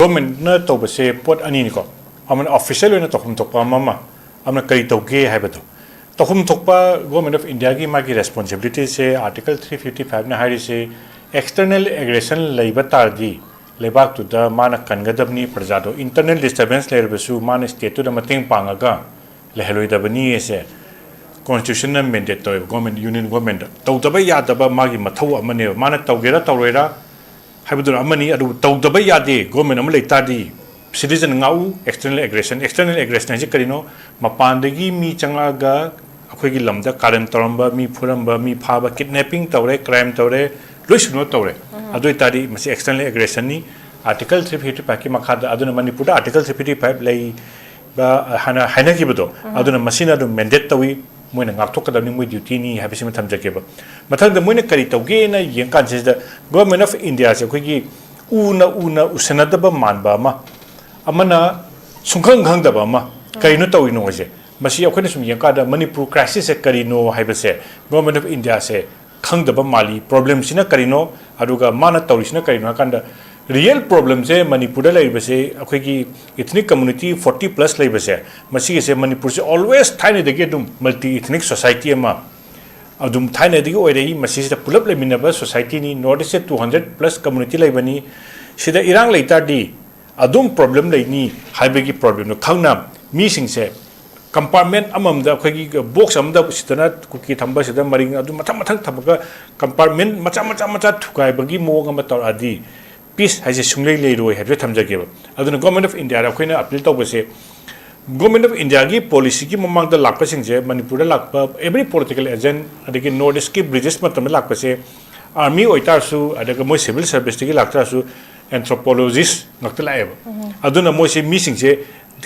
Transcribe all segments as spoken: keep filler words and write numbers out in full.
ꯒꯣꯔꯃꯦꯟꯅ ꯇꯧꯕꯁꯦ ꯄꯣꯠ ꯑꯅꯤꯅꯤꯀꯣ꯫ ꯑꯃꯅ ꯑꯣꯐꯤꯁꯤꯌꯦꯜ ꯑꯣꯏꯅ ꯇꯧꯐꯝ ꯊꯣꯛꯄ ꯑꯃ ꯑꯃ, ꯑꯃꯅ ꯀꯔꯤ ꯇꯧꯒꯦ ꯍꯥꯏꯕꯗꯣ꯫ ꯇꯧꯐꯝ ꯊꯣꯛꯄ ꯒꯣꯔꯃꯦꯟ ꯑꯣꯐ ꯏꯟꯗꯤꯌꯥꯒꯤ ꯃꯥꯒꯤ ꯔꯦꯁꯄꯣꯟꯁꯤꯕꯤꯂꯤꯇꯤꯁꯦ ꯑꯥꯔꯇꯤꯀꯜ ꯊ꯭ꯔꯤ ꯐꯤꯐꯇꯤ ꯐꯥꯏꯚꯅ ꯍꯥꯏꯔꯤꯁꯦ, ꯑꯦꯛꯁꯇꯔꯅꯦꯜ ꯑꯦꯒ꯭ꯔꯦꯁꯟ ꯂꯩꯕ ꯇꯥꯔꯗꯤ ꯂꯩꯕꯥꯛꯇꯨꯗ ꯃꯥꯅ ꯀꯟꯒꯗꯕꯅꯤ꯫ ꯄ꯭ꯔꯖꯥꯗꯣ ꯏꯟꯇꯔꯅꯦꯜ ꯗꯤꯁꯇꯔꯕꯦꯟꯁ ꯂꯩꯔꯕꯁꯨ ꯃꯥꯅ ꯁ꯭ꯇꯦꯠꯇꯨꯗ ꯃꯇꯦꯡ ꯄꯥꯡꯉꯒ ꯂꯩꯍꯜꯂꯣꯏꯗꯕꯅꯤ꯫ ꯑꯁꯦ ꯀꯣꯟꯁꯇꯤꯇ꯭ꯌꯨꯁꯟꯅ ꯃꯦꯟꯗꯦꯠ ꯇꯧꯋꯦꯕ ꯒꯣꯔꯃꯦꯟ, ꯌꯨꯅꯤꯌꯟ ꯒꯣꯔꯃꯦꯟꯗ꯫ ꯇꯧꯗꯕ ꯌꯥꯗꯕ ꯃꯥꯒꯤ ꯃꯊꯧ ꯑꯃꯅꯦꯕ꯫ ꯃꯥꯅ ꯇꯧꯒꯦꯔꯥ ꯇꯧꯔꯣꯏꯔꯥ ꯍꯥꯏꯕꯗꯨꯅ ꯑꯃꯅꯤ, ꯑꯗꯨꯕꯨ ꯇꯧꯗꯕ ꯌꯥꯗꯦ ꯒꯣꯔꯃꯦꯟ ꯑꯃ ꯂꯩ ꯇꯥꯔꯗꯤ꯫ ꯁꯤꯇꯤꯖꯟ ꯉꯥꯛꯎ꯫ ꯑꯦꯛꯁꯇꯔꯅꯦꯜ ꯑꯦꯒ꯭ꯔꯦꯁꯟ, ꯑꯦꯛꯁꯇꯔꯅꯦꯜ ꯑꯦꯒ꯭ꯔꯦꯁꯟ ꯍꯥꯏꯁꯦ ꯀꯔꯤꯅꯣ? ꯃꯄꯥꯟꯗꯒꯤ ꯃꯤ ꯆꯪꯂꯛꯑꯒ ꯑꯩꯈꯣꯏꯒꯤ ꯂꯝꯗ ꯀꯥꯔꯟ ꯇꯧꯔꯝꯕ, ꯃꯤ ꯐꯨꯔꯝꯕ, ꯃꯤ ꯐꯥꯕ, ꯀꯤꯗꯅꯦꯄꯤꯡ ꯇꯧꯔꯦ, ꯀ꯭ꯔꯥꯏꯝ ꯇꯧꯔꯦ, ꯂꯣꯏ ꯁꯨꯅ ꯇꯧꯔꯦ꯫ ꯑꯗꯨ ꯑꯣꯏꯇꯥꯔꯗꯤ ꯃꯁꯤ ꯑꯦꯛꯁꯇꯔꯅꯦꯜ ꯑꯦꯒ꯭ꯔꯦꯁꯟꯅꯤ꯫ ꯑꯥꯔꯇꯤꯀꯜ ꯊ꯭ꯔꯤ ꯐꯤꯐꯇꯤ ꯐꯥꯏꯚꯀꯤ ꯃꯈꯥꯗ, ꯑꯗꯨꯅ ꯃꯅꯤꯄꯨꯔꯗ ꯑꯥꯔꯇꯤꯀꯜ ꯊ꯭ꯔꯤ ꯐꯤꯐꯇꯤ ꯐꯥꯏꯚ ꯂꯩꯕ ꯍꯥꯟꯅ ꯍꯥꯏꯅꯈꯤꯕꯗꯣ, ꯑꯗꯨꯅ ꯃꯁꯤꯅ ꯑꯗꯨꯝ ꯃꯦꯟꯗꯦꯠ ꯇꯧꯏ꯫ ꯃꯣꯏꯅ ꯉꯥꯛꯊꯣꯛꯀꯗꯕꯅꯤ, ꯃꯣꯏ ꯗ꯭ꯌꯨꯇꯤꯅꯤ ꯍꯥꯏꯕꯁꯤꯃ ꯊꯝꯖꯒꯦꯕ꯫ ꯃꯊꯪꯗ ꯃꯣꯏꯅ ꯀꯔꯤ ꯇꯧꯒꯦꯅ ꯌꯦꯡꯀꯥꯟꯁꯤꯗ, ꯒꯣꯔꯃꯦꯟ ꯑꯣꯐ ꯏꯟꯗꯤꯌꯥꯁꯦ ꯑꯩꯈꯣꯏꯒꯤ ꯎꯅ ꯎꯅ ꯎꯁꯟꯅꯗꯕ ꯃꯥꯟꯕ ꯑꯃ, ꯑꯃꯅ ꯁꯨꯡꯈꯪ ꯈꯪꯗꯕ ꯑꯃ, ꯀꯔꯤꯅꯣ ꯇꯧꯔꯤꯅꯣ ꯍꯥꯏꯁꯦ꯫ ꯃꯁꯤ ꯑꯩꯈꯣꯏꯅ ꯁꯨꯝ ꯌꯦꯡꯀꯥꯟꯗ ꯃꯅꯤꯄꯨꯔ ꯀ꯭ꯔꯥꯏꯁꯤꯁꯁꯦ ꯀꯔꯤꯅꯣ ꯍꯥꯏꯕꯁꯦ ꯒꯣꯔꯃꯦꯟ ꯑꯣꯐ ꯏꯟꯗꯤꯌꯥꯁꯦ ꯈꯪꯗꯕ ꯃꯥꯜꯂꯤ꯫ ꯄ꯭ꯔꯣꯕ꯭ꯂꯦꯝꯁꯤꯅ ꯀꯔꯤꯅꯣ, ꯑꯗꯨꯒ ꯃꯥꯅ ꯇꯧꯔꯤꯁꯤꯅ ꯀꯔꯤꯅꯣ ꯍꯥꯏ ꯀꯥꯟꯗ, ꯔꯤꯌꯦꯜ ꯄ꯭ꯔꯣꯕ꯭ꯂꯦꯝꯁꯦ ꯃꯅꯤꯄꯨꯔꯗ ꯂꯩꯔꯤꯕꯁꯦ ꯑꯩꯈꯣꯏꯒꯤ ꯏꯊꯅꯤꯛ ꯀꯝꯃꯨꯅꯤꯇꯤ ꯐꯣꯔꯇꯤ ꯄ꯭ꯂꯁ ꯂꯩꯕꯁꯦ, ꯃꯁꯤꯒꯤꯁꯦ ꯃꯅꯤꯄꯨꯔꯁꯦ ꯑꯣꯜꯋꯦꯁ ꯊꯥꯏꯅꯗꯒꯤ ꯑꯗꯨꯝ ꯃꯜꯇꯤ ꯏꯊꯅꯤꯛ ꯁꯣꯁꯥꯏꯇꯤ ꯑꯃ ꯑꯗꯨꯝ ꯊꯥꯏꯅꯗꯒꯤ ꯑꯣꯏꯔꯛꯏ꯫ ꯃꯁꯤꯁꯤꯗ ꯄꯨꯂꯞ ꯂꯩꯃꯤꯟꯅꯕ ꯁꯣꯁꯥꯏꯇꯤꯅꯤ꯫ ꯅꯣꯔꯠ ꯏꯁꯁꯦ ꯇꯨ ꯍꯟꯗ꯭ꯔꯦꯠ ꯄ꯭ꯂꯁ ꯀꯝꯃꯨꯅꯤꯇꯤ ꯂꯩꯕꯅꯤ꯫ ꯁꯤꯗ ꯏꯔꯥꯡ ꯂꯩ ꯇꯥꯔꯗꯤ ꯑꯗꯨꯝ ꯄ꯭ꯔꯣꯕ꯭ꯂꯦꯝ ꯂꯩꯅꯤ ꯍꯥꯏꯕꯒꯤ ꯄ꯭ꯔꯣꯕ꯭ꯂꯦꯝꯗꯣ ꯈꯪꯅ ꯃꯤꯁꯤꯡꯁꯦ ꯀꯝꯄꯥꯔꯠꯃꯦꯟ ꯑꯃꯃꯝꯗ ꯑꯩꯈꯣꯏꯒꯤ ꯕꯣꯛꯁ ꯑꯃꯗ ꯁꯤꯗꯅ ꯀꯨꯀꯤ ꯊꯝꯕ, ꯁꯤꯗ ꯃꯔꯤꯡ, ꯑꯗꯨ ꯃꯊꯪ ꯃꯊꯪ ꯊꯝꯃꯒ ꯀꯝꯄꯥꯔꯠꯃꯦꯟ ꯃꯆꯥ ꯃꯆꯥ ꯃꯆꯥ ꯊꯨꯒꯥꯏꯕꯒꯤ ꯃꯑꯣꯡ ꯑꯃ ꯇꯧꯔꯛꯑꯗꯤ ꯄꯤꯁ ꯍꯥꯏꯁꯦ ꯁꯨꯡꯂꯩ ꯂꯩꯔꯣꯏ ꯍꯥꯏꯕꯁꯦ ꯊꯝꯖꯒꯦꯕ꯫ ꯑꯗꯨꯅ ꯒꯣꯔꯃꯦꯟ ꯑꯣꯐ ꯏꯟꯗꯤꯌꯥꯗ ꯑꯩꯈꯣꯏꯅ ꯑꯄꯤꯜ ꯇꯧꯕꯁꯦ, ꯒꯣꯔꯃꯦꯟ ꯑꯣꯐ ꯏꯟꯗꯤꯌꯥꯒꯤ ꯄꯣꯂꯤꯁꯤꯒꯤ ꯃꯃꯥꯡꯗ ꯂꯥꯛꯄꯁꯤꯡꯁꯦ, ꯃꯅꯤꯄꯨꯔꯗ ꯂꯥꯛꯄ ꯑꯦꯕ꯭ꯔꯤ ꯄꯣꯂꯤꯇꯤꯀꯦꯜ ꯑꯦꯖꯦꯟ, ꯑꯗꯒꯤ ꯅꯣꯔꯠ ꯏꯁꯀꯤ ꯕ꯭ꯔꯤꯇꯤꯁ ꯃꯇꯝꯗ ꯂꯥꯛꯄꯁꯦ, ꯑꯥꯔꯃꯤ ꯑꯣꯏꯇꯥꯔꯁꯨ, ꯑꯗꯨꯒ ꯃꯣꯏ ꯁꯤꯚꯤꯜ ꯁꯔꯚꯤꯁꯇꯒꯤ ꯂꯥꯛꯇꯥꯔꯁꯨ, ꯑꯦꯟꯊ꯭ꯔꯣꯄꯣꯂꯣꯖꯤꯁ ꯉꯥꯛꯇ ꯂꯥꯛꯑꯦꯕ꯫ ꯑꯗꯨꯅ ꯃꯣꯏꯁꯦ ꯃꯤꯁꯤꯡꯁꯦ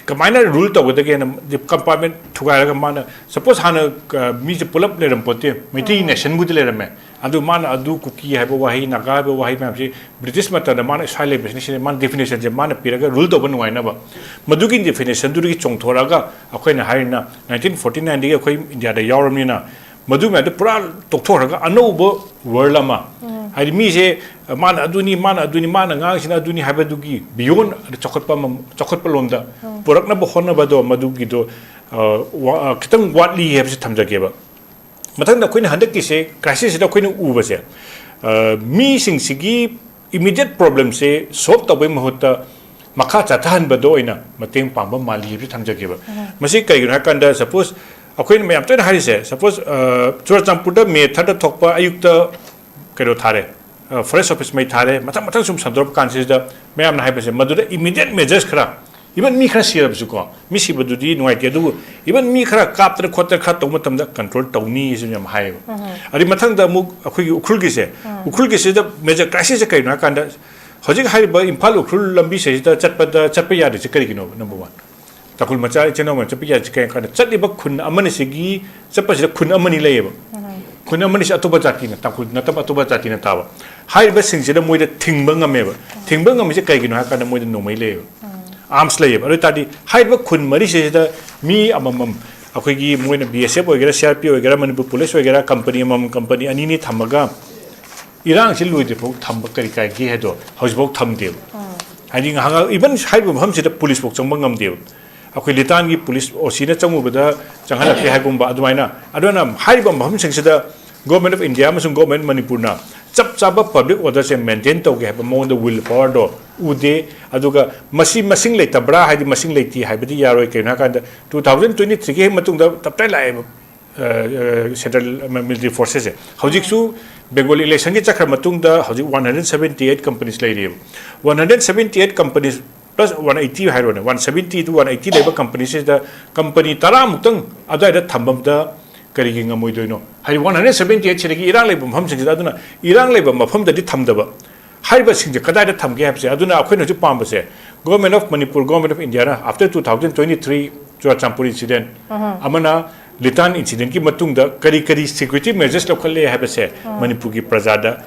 ꯀꯃꯥꯏꯅ ꯔꯨꯜ ꯇꯧꯒꯗꯒꯦꯅ, ꯀꯝꯄꯥꯔꯠꯃꯦꯟ ꯊꯨꯒꯥꯏꯔꯒ ꯃꯥꯅ, ꯁꯄꯣꯁ ꯍꯥꯟꯅ, ꯑ, ꯃꯤꯁꯦ ꯄꯨꯂꯞ ꯂꯩꯔꯝꯄꯣꯠꯇꯦ, ꯃꯩꯇꯩ ꯅꯦꯁꯟꯕꯨꯗꯤ ꯂꯩꯔꯝꯃꯦ, ꯑꯗꯨ ꯃꯥꯅ ꯑꯗꯨ ꯀꯨꯀꯤ ꯍꯥꯏꯕ ꯋꯥꯍꯩ, ꯅꯥꯒꯥ ꯍꯥꯏꯕ ꯋꯥꯍꯩ ꯃꯌꯥꯝꯁꯤ ꯕ꯭ꯔꯤꯇꯤꯁ ꯃꯇꯝꯗ ꯃꯥꯅ ꯁ꯭ꯋꯥꯏ ꯂꯩꯕꯁꯤꯅ ꯁꯤꯅ ꯃꯥꯅ ꯗꯤꯐꯤꯅꯦꯁꯟꯁꯦ ꯃꯥꯅ ꯄꯤꯔꯒ ꯔꯨꯜ ꯇꯧꯕ ꯅꯨꯡꯉꯥꯏꯅꯕ꯫ ꯃꯗꯨꯒꯤ ꯗꯤꯐꯤꯅꯦꯁꯟꯗꯨꯗꯒꯤ ꯆꯣꯡꯊꯣꯔꯛꯑꯒ ꯑꯩꯈꯣꯏꯅ ꯍꯥꯏꯔꯤꯅ ꯅꯥꯏꯟꯇꯤꯟ ꯐꯣꯔꯇꯤ ꯅꯥꯏꯟꯗꯒꯤ ꯑꯩꯈꯣꯏ ꯏꯟꯗꯤꯌꯥꯗ ꯌꯥꯎꯔꯕꯅꯤꯅ ꯃꯗꯨ ꯃꯌꯥꯝꯗꯣ ꯄꯨꯔꯥ ꯇꯣꯛꯊꯣꯛꯈ꯭ꯔꯒ ꯑꯅꯧꯕ ꯋꯥꯔꯜ ꯑꯃ, ꯍꯥꯏꯗꯤ ꯃꯤꯁꯦ, ꯑ, ꯃꯥꯅ ꯑꯗꯨꯅꯤ, ꯃꯥꯅ ꯑꯗꯨꯅꯤ, ꯃꯥꯅ ꯉꯥꯡꯉꯤꯁꯤꯅ ꯑꯗꯨꯅꯤ ꯍꯥꯏꯕꯗꯨꯒꯤ beyond ꯆꯥꯎꯈꯠꯄ ꯑꯃ, ꯆꯥꯎꯈꯠꯄ ꯂꯣꯝꯗ ꯄꯨꯔꯛꯅꯕ ꯍꯣꯠꯅꯕꯗꯣ ꯃꯗꯨꯒꯤꯗꯣ, ꯑ, ꯋꯥ-, ꯑ, ꯈꯤꯇꯪ ꯋꯥꯠꯂꯤ ꯍꯥꯏꯕꯁꯤ ꯊꯝꯖꯒꯦꯕ꯫ ꯃꯊꯪꯗ ꯑꯩꯈꯣꯏꯅ ꯍꯟꯗꯛꯀꯤꯁꯦ, crisis ꯁꯤꯗ ꯑꯩꯈꯣꯏꯅ ꯎꯕꯁꯦ, ꯑ, ꯃꯤꯁꯤꯡꯁꯤꯒꯤ immediate problem ꯁꯦ solve ꯇꯧꯕꯩ ꯃꯍꯨꯠꯇ ꯃꯈꯥ ꯆꯠꯊꯍꯟꯕꯗ ꯑꯣꯏꯅ ꯃꯇꯦꯡ ꯄꯥꯡꯕ ꯃꯥꯜꯂꯤ ꯍꯥꯏꯕꯁꯤ ꯊꯝꯖꯒꯦꯕ꯫ ꯃꯁꯤ ꯀꯩꯒꯤꯅꯣ ꯍꯥꯏ ꯀꯥꯟꯗ, suppose ꯑꯩꯈꯣꯏꯅ ꯃꯌꯥꯝ ꯇꯣꯏꯅ ꯍꯥꯏꯔꯤꯁꯦ, suppose, ꯑ, ꯆꯨꯔꯆꯥꯟꯄꯨꯔꯗ May third ꯊꯣꯛꯄ ꯑꯌꯨꯛꯇ ꯀꯩꯅꯣ ꯊꯥꯔꯦ, ꯑ, forest office ꯃꯩ ꯊꯥꯔꯦ, ꯃꯊꯪ ꯃꯊꯪ ꯁꯨꯝ ꯁꯟꯗꯣꯔꯛꯄ ꯀꯥꯟꯁꯤꯗ ꯃꯌꯥꯝꯅ ꯍꯥꯏꯕꯁꯦ, ꯃꯗꯨꯗ immediate measures ꯈꯔ, even ꯃꯤ ꯈꯔ ꯁꯤꯔꯕꯁꯨꯀꯣ, ꯃꯤ ꯁꯤꯕꯗꯨꯗꯤ ꯅꯨꯡꯉꯥꯏꯇꯦ, ꯑꯗꯨꯕꯨ even ꯃꯤ ꯈꯔ ꯀꯥꯞꯇꯅ ꯈꯣꯠꯇꯅ ꯈꯔ ꯇꯧꯕ ꯃꯇꯝꯗ control ꯇꯧꯅꯤ ꯁꯤꯅ ꯌꯥꯝ ꯍꯥꯏꯌꯦꯕ꯫ ꯑꯗꯩ ꯃꯊꯪꯗ ꯑꯃꯨꯛ ꯑꯩꯈꯣꯏꯒꯤ ꯎꯈ꯭ꯔꯨꯜꯒꯤꯁꯦ, ꯎꯈ꯭ꯔꯨꯜꯒꯤꯁꯤꯗ major crisis ꯁꯦ ꯀꯩꯅꯣ ꯍꯥꯏ ꯀꯥꯟꯗ, ꯍꯧꯖꯤꯛ ꯍꯥꯏꯔꯤꯕ ꯏꯝꯐꯥꯜ ꯎꯈ꯭ꯔꯨꯜ ꯂꯝꯕꯤꯁꯤꯗ ꯆꯠꯄꯗ, ꯆꯠꯄ ꯌꯥꯗ꯭ꯔꯤꯁꯦ ꯀꯔꯤꯒꯤꯅꯣꯕ? Number one, ꯇꯥꯡꯈꯨꯜ ꯃꯆꯥ ꯏꯆꯤꯟ ꯏꯅꯥꯎ ꯃꯌꯥꯝ ꯆꯠꯄ ꯌꯥꯗ꯭ꯔꯤꯁꯦ ꯀꯩ ꯍꯥꯏ ꯀꯥꯟꯗ, ꯆꯠꯂꯤꯕ ꯈꯨꯟ ꯑꯃꯅꯤꯁꯤꯒꯤ, ꯆꯠꯄꯁꯤꯗ ꯈꯨꯟ ꯑꯃꯅꯤ ꯂꯩꯌꯦꯕ꯫ ꯈꯨꯟ ꯑꯃꯅꯤꯁꯤ ꯑꯇꯣꯞꯄ ꯖꯥꯇꯤꯅ, ꯇꯥꯡꯈꯨꯜ ꯅꯠꯇꯕ ꯑꯇꯣꯞꯄ ꯖꯥꯇꯤꯅ ꯇꯥꯕ꯫ ꯍꯥꯏꯔꯤꯕꯁꯤꯡꯁꯤꯗ ꯃꯣꯏꯗ ꯊꯤꯡꯕ ꯉꯝꯃꯦꯕ꯫ ꯊꯤꯡꯕ ꯉꯝꯃꯤꯁꯦ ꯀꯩꯒꯤꯅꯣ ꯍꯥꯏ ꯀꯥꯟꯗ, ꯃꯣꯏꯗ ꯅꯣꯡꯃꯩ ꯂꯩꯌꯦꯕ, arms ꯂꯩꯌꯦꯕ꯫ ꯑꯗꯨ ꯑꯣꯏ ꯇꯥꯔꯗꯤ ꯍꯥꯏꯔꯤꯕ ꯈꯨꯟ ꯃꯔꯤꯁꯤꯗ ꯃꯤ ꯑꯃꯃꯝ, ꯑꯩꯈꯣꯏꯒꯤ ꯃꯣꯏꯅ B S F ꯑꯣꯏꯒꯦꯔꯥ, C R P F ꯑꯣꯏꯒꯦꯔꯥ, ꯃꯅꯤꯄꯨꯔ ꯄꯨꯂꯤꯁ ꯑꯣꯏꯒꯦꯔꯥ, company ꯑꯃꯃꯝ, company ꯑꯅꯤꯅꯤ ꯊꯝꯃꯒ ꯏꯔꯥꯡꯁꯤ ꯂꯣꯏꯗ꯭ꯔꯤꯐꯥꯎ ꯊꯝꯕ ꯀꯔꯤ ꯀꯥꯏꯒꯦ ꯍꯥꯏꯗꯣ ꯍꯧꯖꯤꯛꯐꯥꯎ ꯊꯝꯗꯦꯕ꯫ ꯍꯥꯏꯗꯤ ꯉꯥꯏꯍꯥꯛ, even ꯍꯥꯏꯔꯤꯕ ꯃꯐꯝꯁꯤꯗ ꯄꯨꯂꯤꯁꯐꯥꯎ ꯆꯪꯕ ꯉꯝꯗꯦꯕ꯫ ꯑꯩꯈꯣꯏ ꯂꯤꯇꯥꯟꯒꯤ ꯄꯨꯂꯤꯁ O C ꯅ ꯆꯪꯉꯨꯕꯗ ꯆꯪꯍꯜꯂꯛꯇꯦ ꯍꯥꯏꯒꯨꯝꯕ ꯑꯗꯨꯃꯥꯏꯅ꯫ ꯑꯗꯨꯅ ꯍꯥꯏꯔꯤꯕ ꯃꯐꯝꯁꯤꯡꯁꯤꯗ Government of India ꯑꯃꯁꯨꯡ Government ꯃꯅꯤꯄꯨꯔꯅ ꯆꯞ ꯆꯥꯕ public order ꯁꯦ maintain ꯇꯧꯒꯦ ꯍꯥꯏꯕ ꯃꯑꯣꯡꯗ will power ꯗꯣ ꯎꯗꯦ꯫ ꯑꯗꯨꯒ ꯃꯁꯤ ꯃꯁꯤꯡ ꯂꯩꯇꯕ꯭ꯔꯥ? ꯍꯥꯏꯗꯤ ꯃꯁꯤꯡ ꯂꯩꯇꯦ ꯍꯥꯏꯕꯗꯤ ꯌꯥꯔꯣꯏ꯫ ꯀꯩꯅꯣ ꯍꯥꯏꯀꯥꯟꯗ, two thousand twenty three ꯒꯤ ꯃꯇꯨꯡꯗ ꯇꯞꯇꯥꯏ ꯂꯥꯛꯑꯦꯕ, ꯑ, ꯑ, central military forces ꯁꯦ꯫ ꯍꯧꯖꯤꯛꯁꯨ Bengali election ꯒꯤ ꯆꯠꯈ꯭ꯔ ꯃꯇꯨꯡꯗ ꯍꯧꯖꯤꯛ one hundred seventy eight companies ꯂꯩꯔꯤꯑꯕ꯫ One hundred seventy eight companies plus one eighty ꯍꯥꯏꯔꯣꯅꯦ, one seventy to one eighty ꯂꯩꯕ companies ꯁꯤꯗ company ꯇꯔꯥꯃꯨꯛꯇꯪ ꯑꯗꯨꯋꯥꯏꯗ ꯊꯝꯕꯗ ꯀꯔꯤꯒꯤ ꯉꯝꯃꯣꯏꯗꯣꯏꯅꯣ? ꯍꯥꯏꯗꯤ, one hundred seventy eight ꯁꯤꯗꯒꯤ ꯏꯔꯥꯡ ꯂꯩꯕ ꯃꯐꯝꯁꯤꯡꯁꯤꯗ, ꯑꯗꯨꯅ ꯏꯔꯥꯡ ꯂꯩꯕ ꯃꯐꯝꯗꯗꯤ ꯊꯝꯗꯕ, ꯍꯥꯏꯔꯤꯕꯁꯤꯡꯁꯦ ꯀꯗꯥꯏꯗ ꯊꯝꯒꯦ ꯍꯥꯏꯕꯁꯦ, ꯑꯗꯨꯅ ꯑꯩꯈꯣꯏꯅ ꯍꯧꯖꯤꯛ ꯄꯥꯝꯕꯁꯦ, Government of Manipur, Government of India ꯅ after two thousand twenty three Churachandpur incident, ꯑꯃꯅ ꯂꯤꯇꯥꯟ incident ꯀꯤ ꯃꯇꯨꯡꯗ ꯀꯔꯤ ꯀꯔꯤ security measures ꯂꯧꯈꯠꯂꯦ ꯍꯥꯏꯕꯁꯦ ꯃꯅꯤꯄꯨꯔꯒꯤ ꯄ꯭ꯔꯖꯥꯗ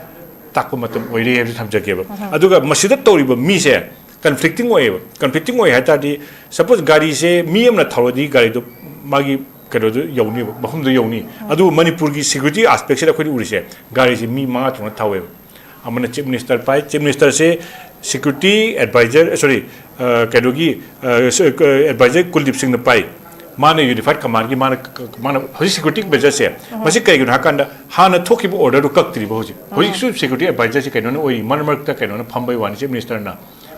ꯇꯥꯛꯄ ꯃꯇꯝ ꯑꯣꯏꯔꯦ ꯍꯥꯏꯕꯁꯤ ꯊꯝꯖꯒꯦꯕ꯫ ꯑꯗꯨꯒ ꯃꯁꯤꯗ ꯇꯧꯔꯤꯕ ꯃꯤꯁꯦ conflicting ꯑꯣꯏꯌꯦꯕ꯫ Conflicting ꯑꯣꯏ ꯍꯥꯏ ꯇꯥꯔꯗꯤ, suppose ꯒꯥꯔꯤꯁꯦ ꯃꯤ ꯑꯃꯅ ꯊꯧꯔꯗꯤ ꯒꯥꯔꯤꯗꯣ ꯃꯥꯒꯤ ꯀꯩꯅꯣꯗꯣ ꯌꯧꯅꯤꯕ, ꯃꯐꯝꯗꯣ ꯌꯧꯅꯤ꯫ ꯑꯗꯨꯕꯨ ꯃꯅꯤꯄꯨꯔꯒꯤ security aspect ꯁꯤꯗ ꯑꯩꯈꯣꯏꯅ ꯎꯔꯤꯁꯦ, ꯒꯥꯔꯤꯁꯦ ꯃꯤ ꯃꯉꯥ ꯇꯔꯨꯛꯅ ꯊꯧꯋꯦꯕ꯫ ꯑꯃꯅ ꯆꯤꯐ ꯃꯤꯅꯤꯁꯇꯔ ꯄꯥꯏ꯫ ꯆꯤꯐ ꯃꯤꯅꯤꯁꯇꯔꯁꯦ ꯁꯦꯀ꯭ꯌꯨꯔꯤꯇꯤ ꯑꯦꯗꯚꯥꯏꯖꯔ, ꯁꯣꯔꯤ, ꯀꯩꯅꯣꯒꯤ ꯑꯦꯗꯚꯥꯏꯖꯔ ꯀꯨꯜꯗꯤꯞ ꯁꯤꯡꯅ ꯄꯥꯏ꯫ ꯃꯥꯅ ꯌꯨꯅꯤꯐꯥꯏꯠ ꯀꯃꯥꯟꯒꯤ, ꯃꯥꯅ ꯃꯥꯅ ꯍꯧꯖꯤꯛ ꯁꯦꯀ꯭ꯌꯨꯔꯤꯇꯤ ꯃꯦꯖꯔꯁꯦ꯫ ꯃꯁꯤ ꯀꯩꯒꯤꯅꯣ ꯍꯥꯏꯀꯥꯟꯗ, ꯍꯥꯟꯅ ꯊꯣꯛꯈꯤꯕ ꯑꯣꯔꯗꯔꯗꯨ ꯀꯛꯇ꯭ꯔꯤꯕ ꯍꯧꯖꯤꯛ꯫ ꯍꯧꯖꯤꯛꯁꯨ ꯁꯦꯀ꯭ꯌꯨꯔꯤꯇꯤ ꯑꯦꯗꯚꯥꯏꯖꯔꯁꯦ ꯀꯩꯅꯣꯅ ꯑꯣꯏꯔꯤ, ꯃꯔꯛ ꯃꯔꯛꯇ ꯀꯩꯅꯣꯅ ꯐꯝꯕꯩ ꯋꯥꯅꯤ, ꯆꯤꯐ ꯃꯤꯅꯤꯁꯇꯔꯅ꯫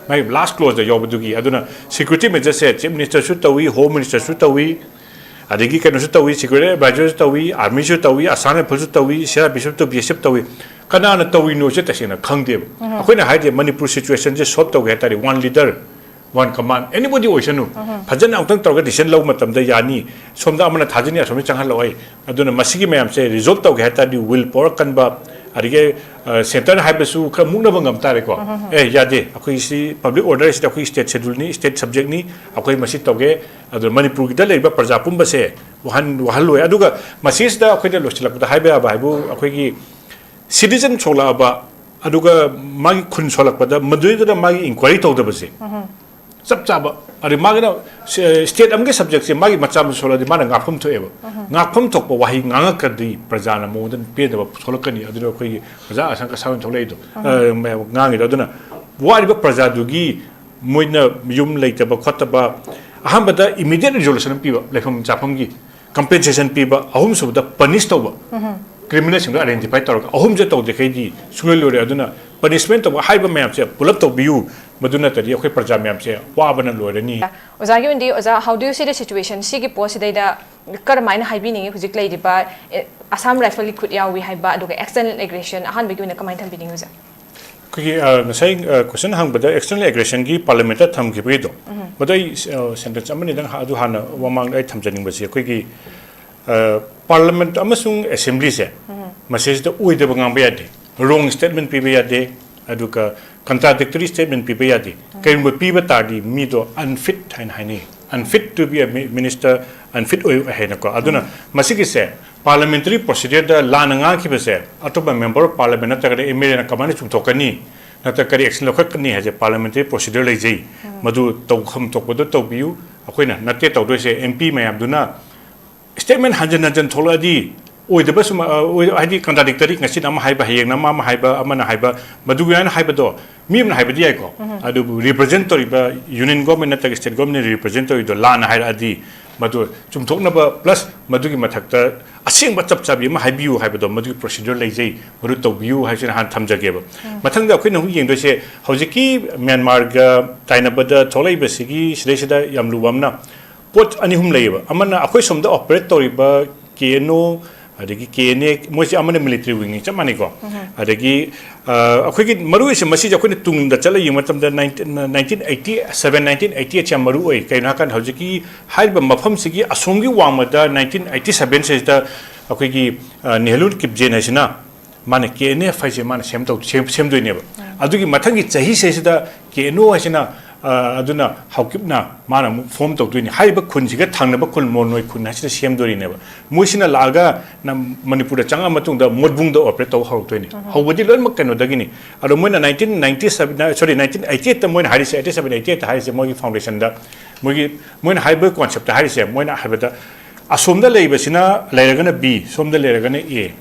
ꯃꯥꯒꯤ ꯂꯥꯁ ꯀ꯭ꯂꯣꯖꯇ ꯌꯥꯎꯕꯗꯨꯒꯤ꯫ ꯑꯗꯨꯅ ꯁꯦꯀ꯭ꯌꯨꯔꯤꯇꯤ ꯃꯦꯖꯔꯁꯦ ꯆꯤꯐ ꯃꯤꯅꯤꯁꯇꯔꯁꯨ ꯇꯧꯏ, ꯍꯣꯝ ꯃꯤꯅꯤꯁꯇꯔꯁꯨ ꯇꯧꯏ, ꯑꯗꯒꯤ ꯀꯩꯅꯣꯁꯨ ꯇꯧꯏ, ꯁꯦꯀ꯭ꯌꯨꯔꯤꯇꯤ ꯑꯦꯗꯚꯥꯏꯖꯔꯁꯨ ꯇꯧꯏ, ꯑꯥꯔꯃꯤꯁꯨ ꯇꯧꯏ, ꯑꯁꯥꯝ ꯔꯥꯏꯐꯜꯁꯨ ꯇꯧꯏ, ꯁꯤ ꯑꯥꯔ ꯄꯤ ꯑꯦꯐꯁꯨ ꯇꯧꯏ, ꯕꯤ ꯑꯦꯁ ꯑꯦꯐ ꯇꯧꯏ꯫ ꯀꯅꯥꯅ ꯇꯧꯔꯤꯅꯣꯁꯦ ꯇꯁꯦꯡꯅ ꯈꯪꯗꯦꯕ꯫ ꯑꯩꯈꯣꯏꯅ ꯍꯥꯏꯗꯤ ꯃꯅꯤꯄꯨꯔ ꯁꯤꯆꯨꯋꯦꯁꯟꯁꯦ ꯁꯣꯜꯕ ꯇꯧꯒꯦ ꯍꯥꯏ ꯇꯥꯔꯗꯤ, one leader, one common, anybody ꯑꯣꯏꯁꯅꯨ, ꯐꯖꯅ ꯑꯃꯨꯛꯇꯪ ꯇꯧꯔꯒ ꯗꯤꯁꯤꯖꯟ ꯂꯧꯕ ꯃꯇꯝꯗ ꯌꯥꯅꯤ꯫ ꯁꯣꯝꯗ ꯑꯃꯅ ꯊꯥꯖꯤꯟꯅꯤ, ꯑꯁꯣꯝꯗ ꯆꯪꯍꯜꯂꯛꯑꯣꯏ꯫ ꯑꯗꯨꯅ ꯃꯁꯤꯒꯤ ꯃꯌꯥꯝꯁꯦ ꯔꯤꯖꯣꯜꯕ ꯇꯧꯒꯦ ꯍꯥꯏ ꯇꯥꯔꯗꯤ, ꯋꯤꯜ ꯄꯋꯔ ꯀꯟꯕ, ꯑꯗꯒꯤ, ꯑ, ꯁꯦꯟꯇꯔꯅ ꯍꯥꯏꯕꯁꯨ ꯈꯔ ꯃꯨꯛꯅꯕ ꯉꯝ ꯇꯥꯔꯦꯀꯣ꯫ ꯑꯦ, ꯌꯥꯗꯦ, ꯑꯩꯈꯣꯏ ꯁꯤ ꯄꯕ꯭ꯂꯤꯛ ꯑꯣꯔꯗꯔꯁꯤꯗ ꯑꯩꯈꯣꯏ ꯁ꯭ꯇꯦꯠ ꯁꯦꯗꯨꯜꯅꯤ, ꯁ꯭ꯇꯦꯠ ꯁꯕꯖꯦꯛꯅꯤ, ꯑꯩꯈꯣꯏ ꯃꯁꯤ ꯇꯧꯒꯦ꯫ ꯑꯗꯨ ꯃꯅꯤꯄꯨꯔꯒꯤꯗ ꯂꯩꯔꯤꯕ ꯄ꯭ꯔꯖꯥ ꯄꯨꯝꯕꯁꯦ ꯋꯥꯍꯟ-, ꯋꯥꯍꯜꯂꯣꯏ꯫ ꯑꯗꯨꯒ ꯃꯁꯤꯁꯤꯗ ꯑꯩꯈꯣꯏꯗ ꯂꯣꯏꯁꯤꯜꯂꯛꯄꯗ ꯍꯥꯏꯕ ꯌꯥꯕ ꯍꯥꯏꯕꯨ, ꯑꯩꯈꯣꯏꯒꯤ ꯁꯤꯇꯤꯖꯟ ꯁꯣꯛꯂꯛꯑꯕ, ꯑꯗꯨꯒ ꯃꯥꯒꯤ ꯈꯨꯟ ꯁꯣꯜꯂꯛꯄꯗ ꯃꯗꯨꯏꯗꯨꯗ ꯃꯥꯒꯤ ꯏꯟꯀ꯭ꯋꯥꯏꯔꯤ ꯇꯧꯗꯕꯁꯦ ꯆꯞ ꯆꯥꯕ꯫ ꯑꯗꯩ ꯃꯥꯒꯤꯅ ꯁ-, ꯁ꯭ꯇꯦꯠ ꯑꯃꯒꯤ ꯁꯕꯖꯦꯛꯁꯦ ꯃꯥꯒꯤ ꯃꯆꯥ ꯃꯁꯨ ꯁꯣꯜꯂꯗꯤ ꯃꯥꯅ ꯉꯥꯛꯐꯝ ꯊꯣꯛꯑꯦꯕ꯫ ꯉꯥꯛꯐꯝ ꯊꯣꯛꯄ ꯋꯥꯍꯩ ꯉꯥꯡꯉꯛꯀꯗꯤ ꯄ꯭ꯔꯖꯥꯅ ꯃꯉꯣꯟꯗ ꯄꯦꯟꯗꯕ ꯁꯣꯛꯂꯛꯀꯅꯤ꯫ ꯑꯗꯨꯅ ꯑꯩꯈꯣꯏꯒꯤ ꯑꯣꯖꯥ ꯑꯁꯪ ꯀꯁꯥꯕꯅ ꯊꯣꯛꯂꯛꯏꯗꯣ, ꯑ, ꯉꯥꯡꯉꯤꯗꯣ꯫ ꯑꯗꯨꯅ ꯋꯥꯔꯤꯕ ꯄ꯭ꯔꯖꯥꯗꯨꯒꯤ ꯃꯣꯏꯅ ꯌꯨꯝ ꯂꯩꯇꯕ ꯈꯣꯠꯇꯕ, ꯑꯍꯥꯟꯕꯗ ꯏꯃꯤꯗꯤꯌꯦꯠ ꯔꯤꯖꯣꯂꯨꯁꯟ ꯑꯃ ꯄꯤꯕ, ꯂꯩꯐꯝ ꯆꯥꯐꯝꯒꯤ ꯀꯝꯄꯦꯟꯁꯦꯁꯟ ꯄꯤꯕ, ꯑꯍꯨꯝꯁꯨꯕꯗ ꯄꯅꯤꯁ ꯇꯧꯕ, ꯀ꯭ꯔꯤꯃꯤꯅꯦꯜꯁꯤꯡꯗꯣ ꯑꯥꯏꯗꯦꯟꯇꯤꯐꯥꯏ ꯇꯧꯔꯒ꯫ ꯑꯍꯨꯝꯁꯦ ꯇꯧꯗ꯭ꯔꯤꯈꯩꯗꯤ ꯁꯨꯡꯂꯣꯏ ꯂꯣꯏꯔꯣꯏ꯫ ꯑꯗꯨꯅ ꯄꯅꯤꯁꯃꯦꯟ ꯇꯧꯕ ꯍꯥꯏꯕ ꯃꯌꯥꯝꯁꯦ ꯄꯨꯂꯞ ꯇꯧꯕꯤꯌꯨ, ꯃꯗꯨ ꯅꯠꯇ꯭ꯔꯗꯤ ꯑꯩꯈꯣꯏ ꯄ꯭ꯔꯖꯥ ꯃꯌꯥꯝꯁꯦ ꯋꯥꯕꯅ ꯂꯣꯏꯔꯅꯤ꯫ ꯑꯣꯖꯥꯒꯤ ꯑꯣꯏꯅꯗꯤ, ꯑꯣꯖꯥ, how do you see the situation? ꯁꯤꯒꯤ ꯄꯣꯠꯁꯤꯗꯩꯗ ꯀꯔꯝꯍꯥꯏꯅ ꯍꯥꯏꯕꯤꯅꯤꯡꯉꯤ? ꯍꯧꯖꯤꯛ ꯂꯩꯔꯤꯕ, ꯑꯦ, ꯑꯁꯥꯝ ꯔꯥꯏꯐꯜꯒꯤ ꯈꯨꯠ ꯌꯥꯎꯏ ꯍꯥꯏꯕ, ꯑꯗꯨꯒ ꯑꯦꯛꯁꯇꯔꯅꯦꯜ ꯑꯦꯒ꯭ꯔꯦꯁꯟ ꯑꯍꯥꯟꯕꯒꯤ ꯑꯣꯏꯅ ꯀꯃꯥꯏꯅ ꯊꯝꯕꯤꯅꯤꯡꯉꯤ, ꯑꯣꯖꯥ? ꯑꯩꯈꯣꯏꯒꯤ, ꯑ, ꯉꯁꯥꯏ, ꯑ, ꯀꯣꯏꯁꯟ ꯍꯪꯕꯗ ꯑꯦꯛꯁꯇꯔꯅꯦꯜ ꯑꯦꯒ꯭ꯔꯦꯁꯟꯒꯤ ꯄꯥꯔꯂꯤꯌꯥꯃꯦꯟꯠꯇ ꯊꯝꯈꯤꯕꯒꯤꯗꯣ, ꯃꯗꯨ ꯑꯩ, ꯑ, ꯁꯦꯟꯇꯦꯟꯁ ꯑꯃꯅꯤꯗꯪ ꯍꯥ-, ꯑꯗꯨ ꯍꯥꯟꯅ ꯃꯃꯥꯡꯗ ꯑꯩ ꯊꯝꯖꯅꯤꯡꯕꯁꯤ, ꯑꯩꯈꯣꯏꯒꯤ, ꯑ, ꯄꯥꯔꯂꯤꯌꯥꯃꯦꯟꯠ ꯑꯃꯁꯨꯡ ꯑꯦꯁꯦꯝꯕ꯭ꯂꯤꯁꯦ ꯃꯁꯤꯁꯤꯗ ꯑꯣꯏꯗꯕ ꯉꯥꯡꯕ ꯌꯥꯗꯦ, ꯔꯣꯡ ꯁ꯭ꯇꯦꯠꯃꯦꯟꯠ ꯄꯤꯕ ꯌꯥꯗꯦ, ꯑꯗꯨꯒ ꯀꯟꯇ꯭ꯔꯥꯗꯤꯛꯇꯣꯔꯤ ꯁ꯭ꯇꯦꯠꯃꯦꯟꯠ ꯄꯤꯕ ꯌꯥꯗꯦ꯫ ꯀꯔꯤꯒꯨꯝꯕ ꯄꯤꯕ ꯇꯥꯔꯗꯤ ꯃꯤꯗꯣ ꯑꯟꯐꯤꯠ ꯍꯥꯏꯅ ꯍꯥꯏꯅꯩ, unfit to be a mi-, minister, unfit ꯑꯣꯏ ꯍꯥꯏꯅꯀꯣ꯫ ꯑꯗꯨꯅ ꯃꯁꯤꯒꯤꯁꯦ ꯄꯥꯔꯂꯤꯌꯥꯃꯦꯟꯇꯔꯤ ꯄ꯭ꯔꯣꯁꯤꯗꯤꯌꯔꯗ ꯂꯥꯟꯅ ꯉꯥꯡꯈꯤꯕꯁꯦ ꯑꯇꯣꯞꯄ ꯃꯦꯝꯕꯔ ꯑꯣꯐ ꯄꯥꯔꯂꯤꯌꯥꯃꯦꯟꯠ ꯅꯠꯇ꯭ꯔꯒꯅ ꯑꯦꯝ ꯑꯦꯜ ꯑꯦꯅ ꯀꯃꯥꯏꯅ ꯆꯨꯝꯊꯣꯛꯀꯅꯤ, ꯅꯠꯇ꯭ꯔꯒ ꯀꯔꯤ ꯑꯦꯛꯁꯟ ꯂꯧꯈꯠꯀꯅꯤ ꯍꯥꯏꯁꯦ ꯄꯥꯔꯂꯤꯌꯥꯃꯦꯟꯇꯔꯤ ꯄ꯭ꯔꯣꯁꯤꯗꯤꯌꯔ ꯂꯩꯖꯩ꯫ ꯃꯗꯨ ꯇꯧꯐꯝ ꯊꯣꯛꯄꯗꯣ ꯇꯧꯕꯤꯌꯨ꯫ ꯑꯩꯈꯣꯏꯅ ꯅꯠꯇꯦ ꯇꯧꯗꯣꯏꯁꯦ, ꯑꯦꯝ ꯄꯤ ꯃꯌꯥꯝꯗꯨꯅ ꯁ꯭ꯇꯦꯠꯃꯦꯟꯠ ꯍꯟꯖꯤꯟ ꯍꯟꯖꯤꯟ ꯊꯣꯛꯂꯛꯑꯗꯤ ꯑꯣꯏꯗꯕꯁꯨ ꯃ-, ꯑ, ꯑꯣꯏ-, ꯍꯥꯏꯗꯤ contradictory, ꯉꯁꯤꯅ ꯑꯃ ꯍꯥꯏꯕ, ꯍꯌꯦꯡꯅ ꯑꯃ, ꯑꯃ ꯍꯥꯏꯕ, ꯑꯃꯅ ꯍꯥꯏꯕ, ꯃꯗꯨꯒꯤ ꯍꯥꯏꯅ ꯍꯥꯏꯕꯗꯣ ꯃꯤ ꯑꯃꯅ ꯍꯥꯏꯕꯗꯤ ꯌꯥꯏꯀꯣ꯫ ꯑꯗꯨꯕꯨ represent ꯇꯧꯔꯤꯕ union government ꯅꯠꯇ꯭ꯔꯒ state government ꯅ represent ꯇꯧꯔꯤꯗꯣ ꯂꯥꯟꯅ ꯍꯥꯏꯔꯛꯑꯗꯤ, ꯃꯗꯨ ꯆꯨꯝꯊꯣꯛꯅꯕ plus ꯃꯗꯨꯒꯤ ꯃꯊꯛꯇ ꯑꯁꯦꯡꯕ ꯆꯞ ꯆꯥꯕꯤ ꯑꯃ ꯍꯥꯏꯕꯤꯌꯨ ꯍꯥꯏꯕꯗꯣ, ꯃꯗꯨꯒꯤ procedure ꯂꯩꯖꯩ, ꯃꯗꯨ ꯇꯧꯕꯤꯌꯨ ꯍꯥꯏꯕꯁꯤꯅ ꯍꯥꯟꯅ ꯊꯝꯖꯒꯦꯕ꯫ ꯃꯊꯪꯗ ꯑꯩꯈꯣꯏꯅ ꯑꯃꯨꯛ ꯌꯦꯡꯗꯣꯏꯁꯦ, ꯍꯧꯖꯤꯛꯀꯤ ꯃ꯭ꯌꯥꯟꯃꯥꯔꯒ ꯇꯥꯏꯅꯕꯗ ꯊꯣꯛꯂꯛꯏꯕꯁꯤꯒꯤ ꯁꯤꯗꯩꯁꯤꯗ ꯌꯥꯝ ꯂꯨꯕ ꯑꯃꯅ, ꯄꯣꯠ ꯑꯅꯤ ꯑꯍꯨꯝ ꯂꯩꯌꯦꯕ꯫ ꯑꯃꯅ ꯑꯩꯈꯣꯏ ꯁꯣꯝꯗ operate ꯇꯧꯔꯤꯕ K N O, ꯑꯗꯒꯤ K N A, ꯃꯣꯏꯁꯦ ꯑꯃꯅ military wing ꯅꯤ, ꯆꯞ ꯃꯥꯟꯅꯩꯀꯣ꯫ ꯑꯗꯒꯤ, ꯑ, ꯑꯩꯈꯣꯏꯒꯤ ꯃꯔꯨꯑꯣꯏꯁꯦ ꯃꯁꯤꯁꯦ ꯑꯩꯈꯣꯏꯅ ꯇꯨꯡꯗ ꯆꯠꯂ ꯌꯦꯡꯕ ꯃꯇꯝꯗ nineteen, nineteen eighty seven, nineteen eighty eight ꯁꯦ ꯌꯥꯝ ꯃꯔꯨ ꯑꯣꯏ꯫ ꯀꯩꯅꯣ ꯍꯥꯏꯔꯀꯥꯟꯗ ꯍꯧꯖꯤꯛꯀꯤ ꯍꯥꯏꯔꯤꯕ ꯃꯐꯝꯁꯤꯒꯤ ꯑꯁꯣꯝꯒꯤ ꯋꯥꯡꯃꯗ nineteen eighty seven ꯁꯤꯗ ꯑꯩꯈꯣꯏꯒꯤ, ꯑ, ꯅꯦꯍꯔꯨ ꯀꯤꯞꯖꯦꯟ ꯍꯥꯏꯁꯤꯅ ꯃꯥꯅ K N F ꯍꯥꯏꯁꯦ ꯃꯥꯅ ꯁꯦꯝ ꯇꯧ-, ꯁꯦꯝ-, ꯁꯦꯝꯗꯣꯏꯅꯦꯕ꯫ ꯑꯗꯨꯒꯤ ꯃꯊꯪꯒꯤ ꯆꯍꯤꯁꯤꯗꯩꯁꯤꯗ K N O ꯍꯥꯏꯁꯤꯅ, ꯑ, ꯑꯗꯨꯅ ꯍꯥꯎꯀꯤꯞꯅ ꯃꯥꯅ ꯑꯃꯨꯛ form ꯇꯧꯗꯣꯏꯅꯤ꯫ ꯍꯥꯏꯔꯤꯕ ꯈꯨꯟꯁꯤꯒ ꯊꯪꯅꯕ ꯈꯨꯟ ꯃꯣꯟꯅꯣꯏ ꯈꯨꯟ ꯍꯥꯏꯁꯤꯗ ꯁꯦꯝꯗꯣꯔꯤꯅꯦꯕ꯫ ꯃꯣꯏꯁꯤꯅ ꯂꯥꯛꯑꯒ ꯅꯝ-, ꯃꯅꯤꯄꯨꯔꯗ ꯆꯪꯉꯛꯑ ꯃꯇꯨꯡꯗ ꯃꯣꯠꯕꯨꯡꯗ operate ꯇꯧꯕ ꯍꯧꯔꯛꯇꯣꯏꯅꯤ꯫ ꯍꯧꯕꯗꯤ ꯂꯣꯏꯅꯃꯛ ꯀꯩꯅꯣꯗꯒꯤꯅꯤ꯫ ꯑꯗꯣ ꯃꯣꯏꯅ nineteen ninety seven, sorry, nineteen eighty eight ꯇ ꯃꯣꯏꯅ ꯍꯥꯏꯔꯤꯁꯦ, eighty seven, eighty eight ꯇ ꯍꯥꯏꯔꯤꯁꯦ ꯃꯣꯏꯒꯤ foundation ꯗ, ꯃꯣꯏꯒꯤ, ꯃꯣꯏꯅ ꯍꯥꯏꯕ concept ꯇ ꯍꯥꯏꯔꯤꯁꯦ, ꯃꯣꯏꯅ ꯍꯥꯏꯕꯗ ꯑꯁꯣꯝꯗ ꯂꯩꯕꯁꯤꯅ ꯂꯩꯔꯒꯅ B, ꯁꯣꯝꯗ ꯂꯩꯔꯒꯅ A꯫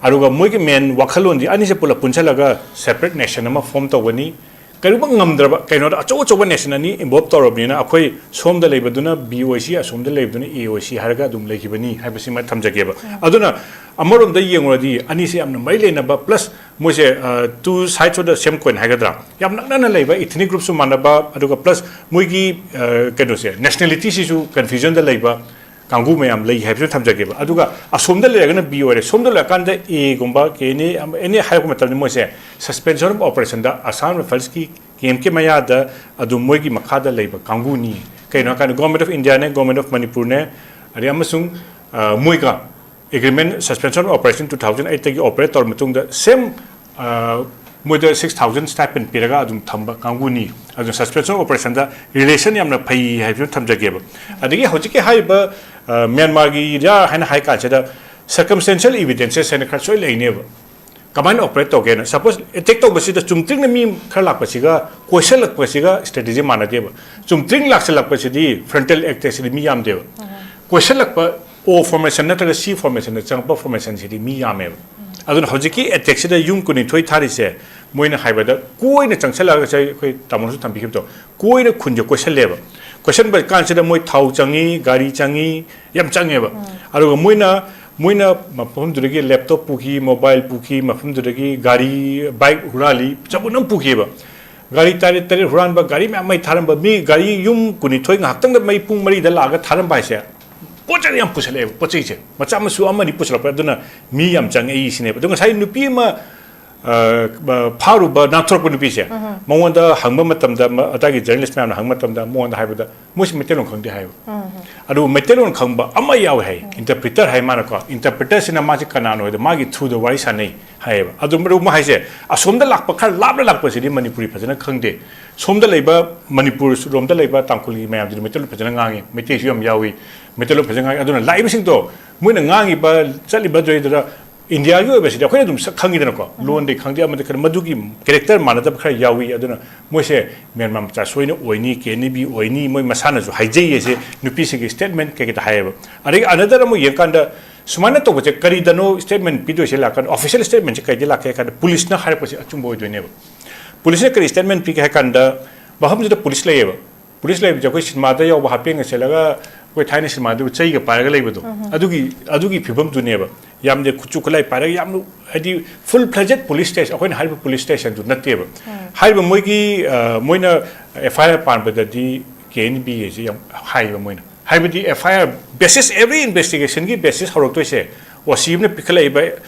ꯑꯗꯨꯒ ꯃꯣꯏꯒꯤ main ꯋꯥꯈꯜꯂꯣꯟꯗꯤ ꯑꯅꯤꯁꯦ ꯄꯨꯂꯞ ꯄꯨꯟꯁꯜꯂꯒ separate nation ꯑꯃ form ꯇꯧꯒꯅꯤ꯫ ꯀꯔꯤꯒꯨꯝꯕ ꯉꯝꯗ꯭ꯔꯕ, ꯀꯩꯅꯣꯗ ꯑꯆꯧ ꯑꯆꯧꯕ nation ꯑꯅꯤ involve ꯇꯧꯔꯕꯅꯤꯅ ꯑꯩꯈꯣꯏ ꯁꯣꯝꯗ ꯂꯩꯕꯗꯨꯅ B ꯑꯣꯏꯁꯤ, ꯑꯁꯣꯝꯗ ꯂꯩꯕꯗꯨꯅ A ꯑꯣꯏꯁꯤ ꯍꯥꯏꯔꯒ ꯑꯗꯨꯝ ꯂꯩꯈꯤꯕꯅꯤ ꯍꯥꯏꯕꯁꯤꯃ ꯊꯝꯖꯒꯦꯕ꯫ ꯑꯗꯨꯅ ꯑꯃꯔꯣꯝꯗ ꯌꯦꯡꯉꯨꯔꯗꯤ ꯑꯅꯤꯁꯦ ꯌꯥꯝꯅ ꯃꯔꯤ ꯂꯩꯅꯕ, plus ꯃꯣꯏꯁꯦ, ꯑ, two sides of the same coin ꯍꯥꯏꯒꯗ꯭ꯔꯥ, ꯌꯥꯝ ꯅꯛꯅꯅ ꯂꯩꯕ, ethnic group ꯁꯨ ꯃꯥꯟꯅꯕ, ꯑꯗꯨꯒ plus ꯃꯣꯏꯒꯤ, ꯑ, ꯀꯩꯅꯣꯁꯦ, nationality ꯁꯤꯁꯨ confusion ꯗ ꯂꯩꯕ ꯀꯥꯡꯕꯨ ꯃꯌꯥꯝ ꯂꯩ ꯍꯥꯏꯕꯁꯨ ꯊꯝꯖꯒꯦꯕ꯫ ꯑꯗꯨꯒ ꯑꯁꯣꯝꯗ ꯂꯩꯔꯒꯅ B ꯑꯣꯏꯔꯦ, ꯁꯣꯝꯗ ꯂꯩꯔꯀꯥꯟꯗ A ꯒꯨꯝꯕ, K N A, any ꯍꯥꯏꯔꯛꯄ ꯃꯇꯝꯗ ꯃꯣꯏꯁꯦ suspension of operation the Assam Rifles ꯀꯤ camp ꯀꯤ ꯃꯌꯥꯗ ꯑꯗꯨꯝ ꯃꯣꯏꯒꯤ ꯃꯈꯥꯗ ꯂꯩꯕ ꯀꯥꯡꯕꯨꯅꯤ꯫ ꯀꯩꯅꯣ ꯍꯥꯏꯀꯥꯟꯗ Government of India ꯅꯦ, Government of Manipur ꯅꯦ, ꯑꯗꯩ ꯑꯃꯁꯨꯡ, ꯑ, ꯃꯣꯏꯒ agreement, suspension of operation two thousand eight ꯇꯒꯤ operate ꯇꯧꯔ ꯃꯇꯨꯡꯗ same, ꯑ, ꯃꯣꯏꯗ six thousand stipend ꯄꯤꯔꯒ ꯑꯗꯨꯝ ꯊꯝꯕ ꯀꯥꯡꯕꯨꯅꯤ꯫ ꯑꯗꯨꯅ suspension of operation the relation ꯌꯥꯝꯅ ꯐꯩ ꯍꯥꯏꯕꯁꯨ ꯊꯝꯖꯒꯦꯕ꯫ ꯑꯗꯒꯤ ꯍꯧꯖꯤꯛꯀꯤ ꯍꯥꯏꯔꯤꯕ, ꯑ, ꯃ꯭ꯌꯥꯟꯃꯥꯔꯒꯤ ꯏꯔꯥ ꯍꯥꯏꯅ ꯍꯥꯏ ꯀꯥꯟꯁꯤꯗ circumstantial evidences ꯍꯥꯏꯅ ꯈꯔ ꯁꯣꯏ ꯂꯩꯅꯦꯕ꯫ ꯀꯃꯥꯏꯅ operate ꯇꯧꯒꯦꯅ, suppose attack ꯇꯧꯕꯁꯤꯗ ꯆꯨꯝꯇ꯭ꯔꯤꯡꯅ ꯃꯤ ꯈꯔ ꯂꯥꯛꯄꯁꯤꯒ ꯀꯣꯏꯁꯜꯂꯛꯄꯁꯤꯒ strategy ꯃꯥꯟꯅꯗꯦꯕ꯫ ꯆꯨꯝꯇ꯭ꯔꯤꯡ ꯂꯥꯛꯁꯜꯂꯛꯄꯁꯤꯗꯤ frontal attack ꯁꯤꯗꯤ ꯃꯤ ꯌꯥꯝꯗꯦꯕ꯫ ꯀꯣꯏꯁꯜꯂꯛꯄ O formation ꯅꯠꯇ꯭ꯔꯒ C formationꯗ ꯆꯪꯉꯛꯄ formationꯁꯤꯗꯤ ꯃꯤ ꯌꯥꯝꯃꯦꯕ꯫ ꯑꯗꯨꯅ ꯍꯧꯖꯤꯛꯀꯤ attackꯁꯤꯗ ꯌꯨꯝ ꯀꯨꯟꯅꯤꯊꯣꯏ ꯊꯥꯔꯤꯁꯦ, ꯃꯣꯏꯅ ꯍꯥꯏꯕꯗ ꯀꯣꯏꯅ ꯆꯪꯁꯜꯂꯛꯑꯒ, ꯉꯁꯥꯏ ꯑꯩꯈꯣꯏ ꯇꯥꯃꯣꯅꯁꯨ ꯊꯝꯕꯤꯈꯤꯕꯗꯣ, ꯀꯣꯏꯅ ꯈꯨꯟꯁꯦ ꯀꯣꯏꯁꯜꯂꯦꯕ꯫ ꯀꯣꯏꯁꯟꯕ ꯀꯥꯟꯁꯤꯗ ꯃꯣꯏ ꯊꯥꯎ ꯆꯪꯉꯤ, ꯒꯥꯔꯤ ꯆꯪꯉꯤ, ꯌꯥꯝ ꯆꯪꯉꯦꯕ꯫ ꯑꯗꯨꯒ ꯃꯣꯏꯅ, ꯃꯣꯏꯅ ꯃꯐꯝꯗꯨꯗꯒꯤ laptop ꯄꯨꯈꯤ, mobile ꯄꯨꯈꯤ, ꯃꯐꯝꯗꯨꯗꯒꯤ ꯒꯥꯔꯤ, bike ꯍꯨꯔꯥꯜꯂꯤ, ꯆꯕꯨꯟ ꯑꯃ ꯄꯨꯈꯤꯑꯕ꯫ ꯒꯥꯔꯤ ꯇꯔꯦꯠ, ꯇꯔꯦꯠ ꯍꯨꯔꯥꯟꯕ, ꯒꯥꯔꯤ ꯃꯌꯥꯝ ꯃꯩ ꯊꯥꯔꯝꯕ, ꯃꯤ ꯒꯥꯔꯤ ꯌꯨꯝ ꯀꯨꯟꯅꯤꯊꯣꯏ ꯉꯥꯏꯍꯥꯛꯇꯪꯗ ꯃꯩ ꯄꯨꯡ ꯃꯔꯤꯗ ꯂꯥꯛꯑꯒ ꯊꯥꯔꯝꯕ ꯍꯥꯏꯁꯦ, ꯄꯣꯠ ꯆꯩ ꯌꯥꯝ ꯄꯨꯁꯜꯂꯛꯑꯦꯕ, ꯄꯣꯠ ꯆꯩꯁꯦ꯫ ꯃꯆꯥ ꯃꯁꯨ ꯑꯃ ꯑꯅꯤ ꯄꯨꯁꯜꯂꯛꯄ, ꯑꯗꯨꯅ ꯃꯤ ꯌꯥꯝ ꯆꯪꯉꯛꯏ ꯁꯤꯅꯦꯕ꯫ ꯑꯗꯣ ꯉꯁꯥꯏ ꯅꯨꯄꯤ ꯑꯃ, ꯑ, ꯐꯥꯔꯨꯕ, ꯅꯥꯟꯊꯣꯔꯛꯄ ꯅꯨꯄꯤꯁꯦ, ꯃꯉꯣꯟꯗ ꯍꯪꯕ ꯃꯇꯝꯗ, ꯃ-, ꯑꯗꯥꯒꯤ journalist ꯃꯌꯥꯝꯅ ꯍꯪꯕ ꯃꯇꯝꯗ, ꯃꯉꯣꯟꯗ ꯍꯥꯏꯕꯗ, ꯃꯣꯏꯁꯤ ꯃꯩꯇꯩꯂꯣꯟ ꯈꯪꯗꯦ ꯍꯥꯏꯌꯦꯕ꯫ ꯑꯗꯨꯕꯨ ꯃꯩꯇꯩꯂꯣꯟ ꯈꯪꯕ ꯑꯃ ꯌꯥꯎꯋꯦ ꯍꯥꯏ, interpreter ꯍꯥꯏ ꯃꯥꯅꯀꯣ꯫ Interpreterꯁꯤꯅ ꯃꯥꯁꯦ ꯀꯅꯥꯅꯣ ꯍꯥꯏꯗ ꯃꯥꯒꯤ throughꯗ ꯋꯥꯔꯤ ꯁꯥꯟꯅꯩ ꯍꯥꯏꯌꯦꯕ꯫ ꯑꯗꯨ ꯃꯔꯨꯞ ꯑꯃ ꯍꯥꯏꯁꯦ, ꯑꯁꯣꯝꯗ ꯂꯥꯛꯄ ꯈꯔ ꯂꯥꯞꯅ ꯂꯥꯛꯄꯁꯤꯗꯤ ꯃꯅꯤꯄꯨꯔꯤ ꯐꯖꯅ ꯈꯪꯗꯦ꯫ ꯁꯣꯝꯗ ꯂꯩꯕ, ꯃꯅꯤꯄꯨꯔ ꯂꯣꯝꯗ ꯂꯩꯕ ꯇꯥꯡꯈꯨꯜꯒꯤ ꯃꯌꯥꯝꯁꯤꯗꯤ ꯃꯩꯇꯩꯂꯣꯟ ꯐꯖꯅ ꯉꯥꯡꯉꯤ, ꯃꯩꯇꯩꯁꯨ ꯌꯥꯝ ꯌꯥꯎꯏ, ꯃꯩꯇꯩꯂꯣꯟ ꯐꯖꯅ ꯉꯥꯡꯉꯤ꯫ ꯑꯗꯨꯅ ꯂꯥꯛꯏꯕꯁꯤꯡꯗꯣ ꯃꯣꯏꯅ ꯉꯥꯡꯉꯤꯕ, ꯆꯠꯂꯤꯕ ꯑꯗꯨꯗꯩꯗꯨꯗ ꯏꯟꯗꯤꯌꯥꯒꯤ ꯑꯣꯏꯕꯁꯤꯗꯤ ꯑꯩꯈꯣꯏꯅ ꯑꯗꯨꯝ ꯁꯛ ꯈꯪꯉꯤꯗꯅꯀꯣ, ꯂꯣꯟꯗꯩ ꯈꯪꯗꯦ, ꯑꯃꯗꯤ ꯈꯔ ꯃꯗꯨꯒꯤ character ꯃꯥꯟꯅꯗꯕ ꯈꯔ ꯌꯥꯎꯏ꯫ ꯑꯗꯨꯅ ꯃꯣꯏꯁꯦ ꯃ꯭ꯌꯥꯟꯃꯥꯔ ꯃꯆꯥ ꯁꯣꯏꯅ ꯑꯣꯏꯅꯤ, KNB ꯑꯣꯏꯅꯤ, ꯃꯣꯏ ꯃꯁꯥꯅꯁꯨ ꯍꯥꯏꯖꯩꯌꯦ ꯁꯦ ꯅꯨꯄꯤꯁꯤꯒꯤ statement ꯀꯩꯀꯩꯗ ꯍꯥꯏꯌꯦꯕ꯫ ꯑꯗꯒꯤ another ꯑꯃꯨꯛ ꯌꯦꯡꯀꯥꯟꯗ ꯁꯨꯃꯥꯏꯅ ꯇꯧꯕꯁꯦ ꯀꯔꯤꯗꯅꯣ statement ꯄꯤꯗꯣꯏꯁꯦ ꯂꯥꯛꯀꯥꯟꯗ, official statementꯁꯦ ꯀꯩꯗ ꯂꯥꯛꯀꯦ ꯍꯥꯏ ꯀꯥꯟꯗ ꯄꯨꯂꯤꯁꯅ ꯍꯥꯏꯔꯛꯄꯁꯦ ꯑꯆꯨꯝꯕ ꯑꯣꯏꯗꯣꯏꯅꯦꯕ꯫ ꯄꯨꯂꯤꯁꯅ ꯀꯔꯤ statement ꯄꯤꯒꯦ ꯍꯥꯏ ꯀꯥꯟꯗ, ꯃꯐꯝꯁꯤꯗ ꯄꯨꯂꯤꯁ ꯂꯩꯌꯦꯕ꯫ ꯄꯨꯂꯤꯁ ꯂꯩꯕꯁꯦ ꯑꯩꯈꯣꯏ ꯁꯤꯅꯦꯃꯥꯗ ꯌꯥꯎꯕ ꯍꯥꯞꯄꯦꯟꯒ ꯁꯦꯠꯂꯒ ꯑꯩꯈꯣꯏ ꯊꯥꯏꯅ ꯁꯤꯅꯦꯃꯥꯗꯨ ꯆꯩꯒ ꯄꯥꯏꯔꯒ ꯂꯩꯕꯗꯣ, ꯑꯗꯨꯒꯤ, ꯑꯗꯨꯒꯤ ꯐꯤꯕꯝꯗꯨꯅꯦꯕ꯫ ꯌꯥꯝꯅ ꯈꯨꯠꯁꯨ ꯈꯨꯠꯂꯥꯏ ꯄꯥꯏꯔꯒ ꯌꯥꯝꯅ, ꯍꯥꯏꯗꯤ, full fledged police station, ꯑꯩꯈꯣꯏꯅ ꯍꯥꯏꯔꯤꯕ police stationꯗꯨ ꯅꯠꯇꯦꯕ꯫ ꯍꯥꯏꯔꯤꯕ ꯃꯣꯏꯒꯤ, ꯑ, ꯃꯣꯏꯅ FIR ꯄꯥꯟꯕꯗꯗꯤ KNB ꯍꯥꯏꯁꯦ ꯌꯥꯝ ꯍꯥꯏꯌꯦꯕ ꯃꯣꯏꯅ꯫ ꯍꯥꯏꯕꯗꯤ FIR basis, every investigationꯒꯤ basis ꯍꯧꯔꯛꯇꯣꯏꯁꯦ, OC ꯑꯃꯅ ꯄꯤꯈꯠꯂꯛꯏꯕ,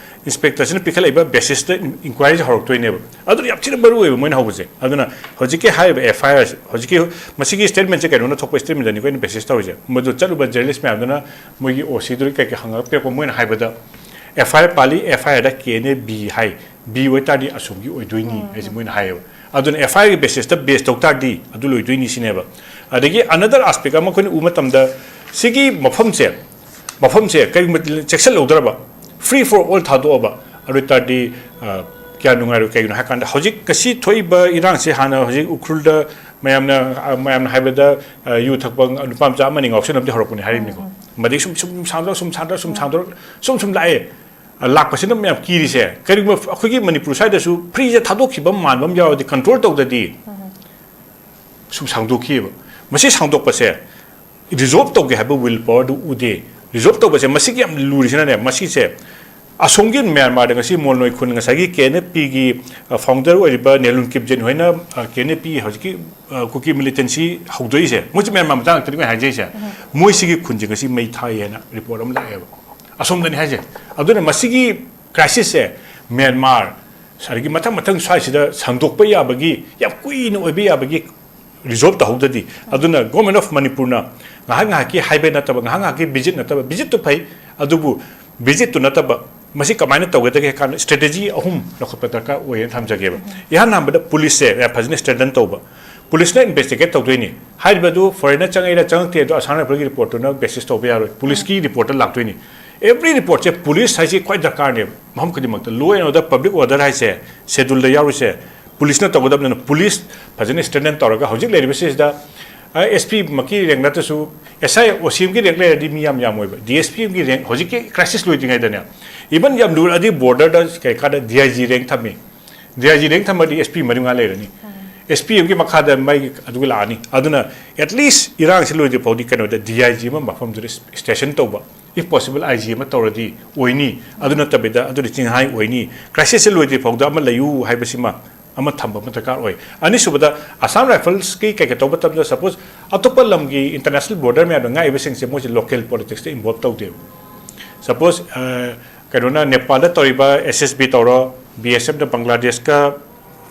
inspectorꯁꯤꯅ ꯄꯤꯈꯠꯂꯛꯏꯕ basisꯇ inquiryꯁꯦ ꯍꯧꯔꯛꯇꯣꯏꯅꯦꯕ꯫ ꯑꯗꯨꯅ ꯌꯥꯝ ꯊꯤꯅ ꯃꯔꯨ ꯑꯣꯏꯕ ꯃꯣꯏꯅ ꯍꯧꯕꯁꯦ꯫ ꯑꯗꯨꯅ ꯍꯧꯖꯤꯛꯀꯤ ꯍꯥꯏꯔꯤꯕ FIRꯁꯦ, ꯍꯧꯖꯤꯛꯀꯤ, ꯃꯁꯤꯒꯤ statementꯁꯦ ꯀꯩꯅꯣꯅ ꯊꯣꯛꯄ statementꯅꯤ ꯑꯩꯈꯣꯏꯅ basis ꯇꯧꯔꯤꯁꯦ꯫ ꯃꯗꯨ ꯆꯠꯂꯨꯕ journalist ꯃꯌꯥꯝꯗꯨꯅ ꯃꯣꯏꯒꯤ OCꯗꯨꯗ ꯀꯩ ꯀꯩ ꯍꯪꯉꯒ ꯄꯤꯔꯛꯄ, ꯃꯣꯏꯅ ꯍꯥꯏꯕꯗ, FIR ꯄꯥꯜꯂꯤ, FIRꯗ KNA B ꯍꯥꯏ, B ꯑꯣꯏ ꯇꯥꯔꯗꯤ ꯑꯁꯣꯝꯒꯤ ꯑꯣꯏꯗꯣꯏꯅꯤ ꯍꯥꯏꯁꯦ ꯃꯣꯏꯅ ꯍꯥꯏꯌꯦꯕ꯫ ꯑꯗꯨꯅ FIRꯒꯤ basisꯇ base ꯇꯧ ꯇꯥꯔꯗꯤ ꯑꯗꯨ ꯂꯣꯏꯗꯣꯏꯅꯤ ꯁꯤꯅꯦꯕ꯫ ꯑꯗꯒꯤ another aspect ꯑꯃ ꯑꯩꯈꯣꯏꯅ ꯎꯕ ꯃꯇꯝꯗ, ꯁꯤꯒꯤ ꯃꯐꯝꯁꯦ, ꯃꯐꯝꯁꯦ ꯀꯔꯤꯒꯨꯝꯕ ꯆꯦꯛꯁꯤꯜꯍꯧꯗ꯭ꯔꯕ, free for all ꯊꯥꯗꯣꯛꯑꯕ, ꯑꯗꯨ ꯑꯣꯏ ꯇꯥꯔꯗꯤ, ꯑ, ꯀꯌꯥ ꯅꯨꯡꯉꯥꯏꯔꯣꯏ꯫ ꯀꯩꯒꯤꯅꯣ ꯍꯥꯏ ꯀꯥꯟꯗ, ꯍꯧꯖꯤꯛ ꯉꯁꯤ ꯊꯣꯛꯏꯕ ꯏꯔꯥꯡꯁꯦ, ꯍꯥꯟꯅ ꯍꯧꯖꯤꯛ ꯎꯈ꯭ꯔꯨꯜꯗ ꯃꯌꯥꯝꯅ, ꯑ, ꯃꯌꯥꯝꯅ ꯍꯥꯏꯕꯗ, ꯑ, ꯌꯨ ꯊꯛꯄ ꯅꯨꯄꯥ ꯃꯆꯥ ꯑꯃꯅꯤ ꯉꯥꯎꯁꯟꯅꯕꯗꯤ ꯍꯧꯔꯛꯄꯅꯤ ꯍꯥꯏꯔꯤꯕꯅꯤꯀꯣ꯫ ꯎꯝ, ꯎꯝ꯫ ꯃꯗꯩ ꯁꯨꯝ, ꯁꯨꯝ ꯁꯥꯡꯗꯣꯔꯛ, ꯁꯨꯝ ꯁꯥꯡꯗꯣꯔꯛ, ꯁꯨꯝ ꯁꯥꯡꯗꯣꯔꯛ, ꯁꯨꯝ ꯁꯨꯝ ꯂꯥꯛꯑꯦ꯫ ꯑ, ꯂꯥꯛꯄꯁꯤꯅ ꯃꯌꯥꯝ ꯀꯤꯔꯤꯁꯦ꯫ ꯀꯔꯤꯒꯨꯝꯕ ꯑꯩꯈꯣꯏꯒꯤ ꯃꯅꯤꯄꯨꯔ ꯁ꯭ꯋꯥꯏꯗꯁꯨ free ꯁꯦ ꯊꯥꯗꯣꯛꯈꯤꯕ ꯃꯥꯟꯕ ꯑꯃ ꯌꯥꯎꯔꯗꯤ, control ꯇꯧꯗ꯭ꯔꯗꯤ, ꯎꯝ꯫ ꯁꯨꯝ ꯁꯥꯡꯗꯣꯛꯈꯤꯑꯕ꯫ ꯃꯁꯤ ꯁꯥꯡꯗꯣꯛꯄꯁꯦ resolve ꯇꯧꯒꯦ ꯍꯥꯏꯕ will power ꯗꯨ ꯎꯗꯦ꯫ Resolve ꯇꯧꯕꯁꯦ, ꯃꯁꯤꯒꯤ ꯌꯥꯝ ꯂꯨꯔꯤꯁꯤꯅꯅꯦ, ꯃꯁꯤꯁꯦ ꯑꯁꯣꯝꯒꯤ ꯃ꯭ꯌꯥꯟꯃꯥꯔꯗ ꯉꯁꯤ ꯃꯣꯜꯅꯣꯏ ꯈꯨꯟ, ꯉꯁꯥꯏꯒꯤ ꯀꯦ ꯑꯦꯟ ꯑꯦꯐ ꯄꯤꯒꯤ, ꯑ, founder ꯑꯣꯏꯔꯤꯕ ꯅꯦꯂꯨꯟ ꯀꯤꯞꯖꯦꯟ ꯍꯣꯏꯅ, ꯑ, ꯀꯦ ꯑꯦꯟ ꯑꯦꯐ ꯄꯤ ꯍꯧꯖꯤꯛꯀꯤ, ꯑ, ꯀꯨꯀꯤ militancy ꯍꯧꯗꯣꯛꯏꯁꯦ, ꯃꯣꯏꯁꯦ ꯃ꯭ꯌꯥꯟꯃꯥꯔ ꯃꯆꯥ ꯉꯥꯛꯇꯅꯤ ꯃꯣꯏ ꯍꯥꯏꯖꯩꯁꯦ꯫ ꯎꯝ꯫ ꯃꯣꯏꯁꯤꯒꯤ ꯈꯨꯟꯁꯦ ꯉꯁꯤ ꯃꯩ ꯊꯥꯏ ꯍꯥꯏꯅ report ꯑꯃ ꯂꯥꯛꯑꯦꯕ꯫ ꯑꯁꯣꯝꯗꯅꯤ ꯍꯥꯏꯁꯦ꯫ ꯑꯗꯨꯅ ꯃꯁꯤꯒꯤ crisis ꯁꯦ ꯃ꯭ꯌꯥꯟꯃꯥꯔ, ꯑꯗꯒꯤ ꯃꯊꯪ ꯃꯊꯪ ꯁ꯭ꯋꯥꯏꯁꯤꯗ ꯁꯟꯗꯣꯛꯄ ꯌꯥꯕꯒꯤ, ꯌꯥꯝ ꯀꯨꯏꯅ ꯑꯣꯏꯕ ꯌꯥꯕꯒꯤ resolve ꯇꯧꯍꯧꯗ꯭ꯔꯗꯤ, ꯑꯗꯨꯅ Government of ꯃꯅꯤꯄꯨꯔꯅ ꯉꯥꯏꯍꯥꯛ ꯉꯥꯏꯍꯥꯛꯀꯤ ꯍꯥꯏꯕ ꯅꯠꯇꯕ, ꯉꯥꯏꯍꯥꯛ ꯉꯥꯏꯍꯥꯛꯀꯤ visit ꯅꯠꯇꯕ, visit ꯇꯨ ꯐꯩ, ꯑꯗꯨꯕꯨ visit ꯇꯨ ꯅꯠꯇꯕ, ꯃꯁꯤ ꯀꯃꯥꯏꯅ ꯇꯧꯒꯗꯒꯦ ꯍꯥꯏ ꯀꯥꯟꯗ strategy ꯑꯍꯨꯝ ꯂꯧꯈꯠꯄ ꯗꯔꯀꯥꯔ ꯑꯣꯏꯌꯦꯅ ꯊꯝꯖꯒꯦꯕ꯫ ꯏꯍꯥꯟ ꯍꯥꯟꯕꯗ police ꯁꯦ ꯌꯥꯝ ꯐꯖꯅ strengthen ꯇꯧꯕ꯫ Police ꯅ investigate ꯇꯧꯗꯣꯏꯅꯤ꯫ ꯍꯥꯏꯔꯤꯕꯗꯨ foreign ꯅ ꯆꯪꯉꯛꯏꯔꯥ ꯆꯪꯉꯛꯇꯦ ꯑꯗꯣ Assam Rifle ꯒꯤ report ꯇꯨꯅ basis ꯇꯧꯕ ꯌꯥꯔꯣꯏ꯫ Police ꯀꯤ report ꯇ ꯂꯥꯛꯇꯣꯏꯅꯤ꯫ Every report ꯁꯦ police ꯍꯥꯏꯁꯤ ꯈ꯭ꯋꯥꯏ ꯗꯔꯀꯥꯔꯅꯦꯕ ꯃꯐꯝ ꯈꯨꯗꯤꯡꯃꯛꯇ꯫ Law and order, public order ꯍꯥꯏꯁꯦ schedule ꯗ ꯌꯥꯎꯔꯤꯁꯦ police ꯅ ꯇꯧꯒꯗꯕꯅꯤꯅ, police ꯐꯖꯅ strengthen ꯇꯧꯔꯒ ꯍꯧꯖꯤꯛ ꯂꯩꯔꯤꯕꯁꯤꯗ, ꯑ, S P ꯃꯛꯀꯤ rank ꯅꯠꯇ꯭ꯔꯁꯨ S I, O C M ꯒꯤ rank ꯂꯩꯔꯗꯤ ꯃꯤ ꯌꯥꯝ ꯌꯥꯝꯃꯣꯏꯕ꯫ D S P ꯑꯃꯒꯤ rank ꯍꯧꯖꯤꯛꯀꯤ crisis ꯂꯣꯏꯗ꯭ꯔꯤꯉꯩꯗꯅꯦ, even ꯌꯥꯝ ꯂꯨꯔꯛꯑꯗꯤ border ꯗ ꯀꯩ ꯀꯥꯟꯗ D I G rank ꯊꯝꯃꯤ꯫ D I G rank ꯊꯝꯃꯗꯤ S P ꯃꯔꯤ ꯃꯉꯥ ꯂꯩꯔꯅꯤ꯫ S P ꯑꯃꯒꯤ ꯃꯈꯥꯗ ꯃꯥꯒꯤ ꯑꯗꯨꯒ ꯂꯥꯛꯑꯅꯤ꯫ ꯑꯗꯨꯅ at least ꯏꯔꯥꯡꯁꯤ ꯂꯣꯏꯗ꯭ꯔꯤ ꯐꯥꯎꯗꯤ ꯀꯩꯅꯣꯗ D I G ꯑꯃ ꯃꯐꯝꯗꯨꯗ station ꯇꯧꯕ, if possible I G ꯑꯃ ꯇꯧꯔꯗꯤ ꯑꯣꯏꯅꯤ꯫ ꯑꯗꯨ ꯅꯠꯇꯕꯤꯗ ꯑꯗꯨꯗꯤ ꯆꯤꯡꯍꯥꯏ ꯑꯣꯏꯅꯤ꯫ Crisis ꯁꯦ ꯂꯣꯏꯗ꯭ꯔꯤ ꯐꯥꯎꯗ ꯑꯃ ꯂꯩꯌꯨ ꯍꯥꯏꯕꯁꯤꯃ ꯑꯃ ꯊꯝꯕ ꯑꯃ ꯗꯔꯀꯥꯔ ꯑꯣꯏ꯫ ꯑꯅꯤꯁꯨꯕꯗ, Assam Rifles ꯀꯤ ꯀꯩꯀꯩ ꯇꯧꯕ ꯃꯇꯝꯗ, suppose ꯑꯇꯣꯞꯄ ꯂꯝꯒꯤ international border ꯃꯌꯥꯝꯗ ꯉꯥꯛꯏꯕꯁꯤꯡꯁꯦ ꯃꯣꯏꯁꯦ local politics ꯇ involve ꯇꯧꯗꯦꯕ꯫ Suppose, ꯑ, ꯀꯩꯅꯣꯅ ꯅꯦꯄꯥꯜꯗ ꯇꯧꯔꯤꯕ S S B ꯇꯧꯔꯣ, B S F ꯅ ꯕꯪꯒ꯭ꯂꯥꯗꯦꯁꯀ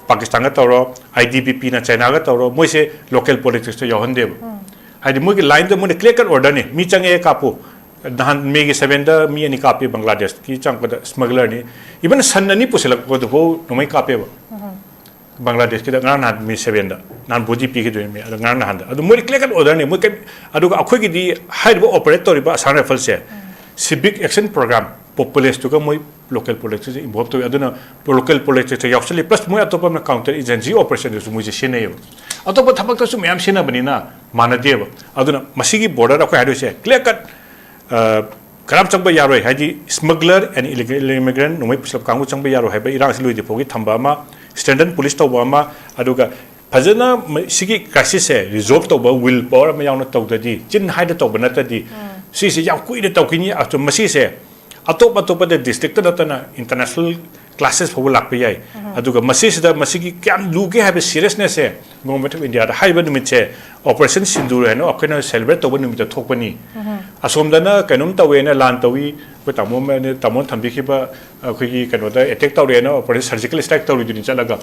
ꯄꯥꯀꯤꯁꯇꯥꯟꯒ ꯇꯧꯔꯣ, I T B P ꯅ ꯆꯥꯏꯅꯥꯒ ꯇꯧꯔꯣ, ꯃꯣꯏꯁꯦ local politics ꯇ ꯌꯥꯎꯍꯟꯗꯦꯕ꯫ ꯎꯝ꯫ ꯍꯥꯏꯗꯤ ꯃꯣꯏꯒꯤ line ꯗ ꯃꯣꯏꯅ clear cut order ꯅꯤ, ꯃꯤ ꯆꯪꯉꯛꯑꯦ ꯀꯥꯞꯄꯨ꯫ ꯅꯍꯥꯟ May ꯒꯤ seven ꯗ ꯃꯤ ꯑꯅꯤ ꯀꯥꯞꯄꯤ ꯕꯪꯒ꯭ꯂꯥꯗꯦꯁꯀꯤ ꯆꯪꯉꯛꯄꯗ, smuggler ꯅꯤ꯫ Even ꯁꯟ ꯑꯅꯤ ꯄꯨꯁꯤꯜꯂꯛꯄꯗꯨꯐꯥꯎ ꯅꯣꯡꯃꯩ ꯀꯥꯞꯄꯦꯕ꯫ ꯎꯝ꯫ ꯕꯪꯒ꯭ꯂꯥꯗꯦꯁꯀꯤꯗ ꯉꯔꯥꯡ ꯅꯍꯥꯟ May seven ꯗ, ꯅꯍꯥꯟ ꯕꯣꯗꯤ ꯄꯤꯈꯤꯗꯣꯏꯅꯤ, ꯑꯗꯣ ꯉꯔꯥꯡ ꯅꯍꯥꯟꯗ꯫ ꯑꯗꯣ ꯃꯣꯏꯗꯤ clear cut order ꯅꯤ, ꯃꯣꯏ ꯀꯩ-, ꯑꯗꯨꯒ ꯑꯩꯈꯣꯏꯒꯤꯗꯤ ꯍꯥꯏꯔꯤꯕ operate ꯇꯧꯔꯤꯕ Assam Rifles ꯁꯦ, ꯎꯝ꯫ Civic Action Program, populace ꯇꯨꯒ ꯃꯣꯏ ꯂꯣꯀꯦꯜ ꯄꯣꯂꯤꯁꯇꯁꯨ ꯏꯟꯚꯣꯜꯕ ꯇꯧꯏ꯫ ꯑꯗꯨꯅ ꯂꯣꯀꯦꯜ ꯄꯣꯂꯤꯁꯇꯁꯨ ꯌꯥꯎꯁꯜꯂꯤ, ꯄ꯭ꯂꯁ ꯃꯣꯏ ꯑꯇꯣꯞꯄ ꯑꯃꯅ ꯀꯥꯎꯟꯇꯔ ꯏꯟꯖꯔꯖꯦꯟꯁꯤ ꯑꯣꯄꯔꯦꯁꯟꯗꯁꯨ ꯃꯣꯏꯁꯦ ꯁꯤꯖꯤꯟꯅꯩꯌꯦꯕ꯫ ꯑꯇꯣꯞꯄ ꯊꯕꯛꯇꯁꯨ ꯃꯌꯥꯝ ꯁꯤꯖꯤꯟꯅꯕꯅꯤꯅ ꯃꯥꯟꯅꯗꯦꯕ꯫ ꯑꯗꯨꯅ ꯃꯁꯤꯒꯤ ꯕꯣꯔꯗꯔ ꯑꯩꯈꯣꯏ ꯍꯥꯏꯗꯣꯏꯁꯦ ꯀ꯭ꯂꯤꯌꯔ ꯀꯠ, ꯀꯅꯥꯝ ꯆꯪꯕ ꯌꯥꯔꯣꯏ, ꯍꯥꯏꯗꯤ ꯁ꯭ꯃꯒꯂꯔ ꯑꯦꯟ ꯏꯂꯤꯒꯦꯜ ꯏꯃꯤꯒ꯭ꯔꯦꯟ, ꯅꯣꯡꯃꯩ ꯄꯨꯁꯤꯜꯂꯛꯄ ꯀꯥꯡꯕꯨ ꯆꯪꯕ ꯌꯥꯔꯣꯏ ꯍꯥꯏꯕ ꯏꯔꯥꯡꯁꯤ ꯂꯣꯏꯗ꯭ꯔꯤ ꯐꯥꯎꯒꯤ ꯊꯝꯕ ꯑꯃ, ꯁ꯭ꯇꯦꯟꯗꯔꯗ ꯄꯨꯂꯤꯁ ꯇꯧꯕ ꯑꯃ, ꯑꯗꯨꯒ ꯐꯖꯅ ꯃ-, ꯁꯤꯒꯤ ꯀ꯭ꯔꯥꯏꯁꯤꯁꯁꯦ ꯔꯤꯖꯣꯜꯕ ꯇꯧꯕ ꯋꯤꯜ ꯄꯋꯔ ꯑꯃ ꯌꯥꯎꯅ ꯇꯧꯗ꯭ꯔꯗꯤ, ꯆꯤꯟ ꯍꯥꯏꯗ ꯇꯧꯕ ꯅꯠꯇ꯭ꯔꯗꯤ, ꯁꯤꯁꯦ ꯌꯥꯝ ꯀꯨꯏꯅ ꯇꯧꯈꯤꯅꯤ꯫ ꯑꯗꯨ ꯃꯁꯤꯁꯦ ꯑꯇꯣꯞ ꯑꯇꯣꯞꯄꯗ ꯗꯤꯁꯇ꯭ꯔꯤꯛꯇ ꯅꯠꯇꯅ ꯏꯟꯇꯔꯅꯦꯁꯅꯦꯜ ꯀ꯭ꯂꯥꯁꯦꯁ ꯐꯥꯎꯕ ꯂꯥꯛꯄ ꯌꯥꯏ꯫ ꯑꯗꯨꯒ ꯃꯁꯤꯁꯤꯗ ꯃꯁꯤꯒꯤ ꯀꯌꯥꯝ ꯂꯨꯒꯦ ꯍꯥꯏꯕ ꯁꯤꯔꯤꯌꯁꯅꯦꯁꯁꯦ ꯒꯣꯚꯔꯟꯃꯦꯟꯠ ꯑꯣꯐ ꯏꯟꯗꯤꯌꯥꯗ ꯍꯥꯏꯔꯤꯕ ꯅꯨꯃꯤꯠꯁꯦ ꯑꯣꯄꯔꯦꯁꯟ ꯁꯤꯟꯗꯨꯔ ꯍꯥꯏꯅ ꯑꯩꯈꯣꯏꯅ ꯁꯦꯂꯦꯕ꯭ꯔꯦꯠ ꯇꯧꯕ ꯅꯨꯃꯤꯠꯇ ꯊꯣꯛꯄꯅꯤ꯫ ꯑꯁꯣꯝꯗꯅ ꯀꯩꯅꯣꯝ ꯇꯧꯋꯦꯅ ꯂꯥꯟ ꯇꯧꯏ, ꯑꯩꯈꯣꯏ ꯇꯥꯃꯣ ꯑꯃꯅ, ꯇꯥꯃꯣꯅ ꯊꯝꯕꯤꯈꯤꯕ ꯑꯩꯈꯣꯏꯒꯤ ꯀꯩꯅꯣꯗ ꯑꯦꯇꯦꯛ ꯇꯧꯔꯦꯅ ꯑꯣꯄꯔꯦꯁꯟ ꯁꯔꯖꯤꯀꯦꯜ ꯁ꯭ꯇ꯭ꯔꯥꯏꯛ ꯇꯧꯔꯤꯗꯨꯅꯤ ꯆꯠꯂꯒ꯫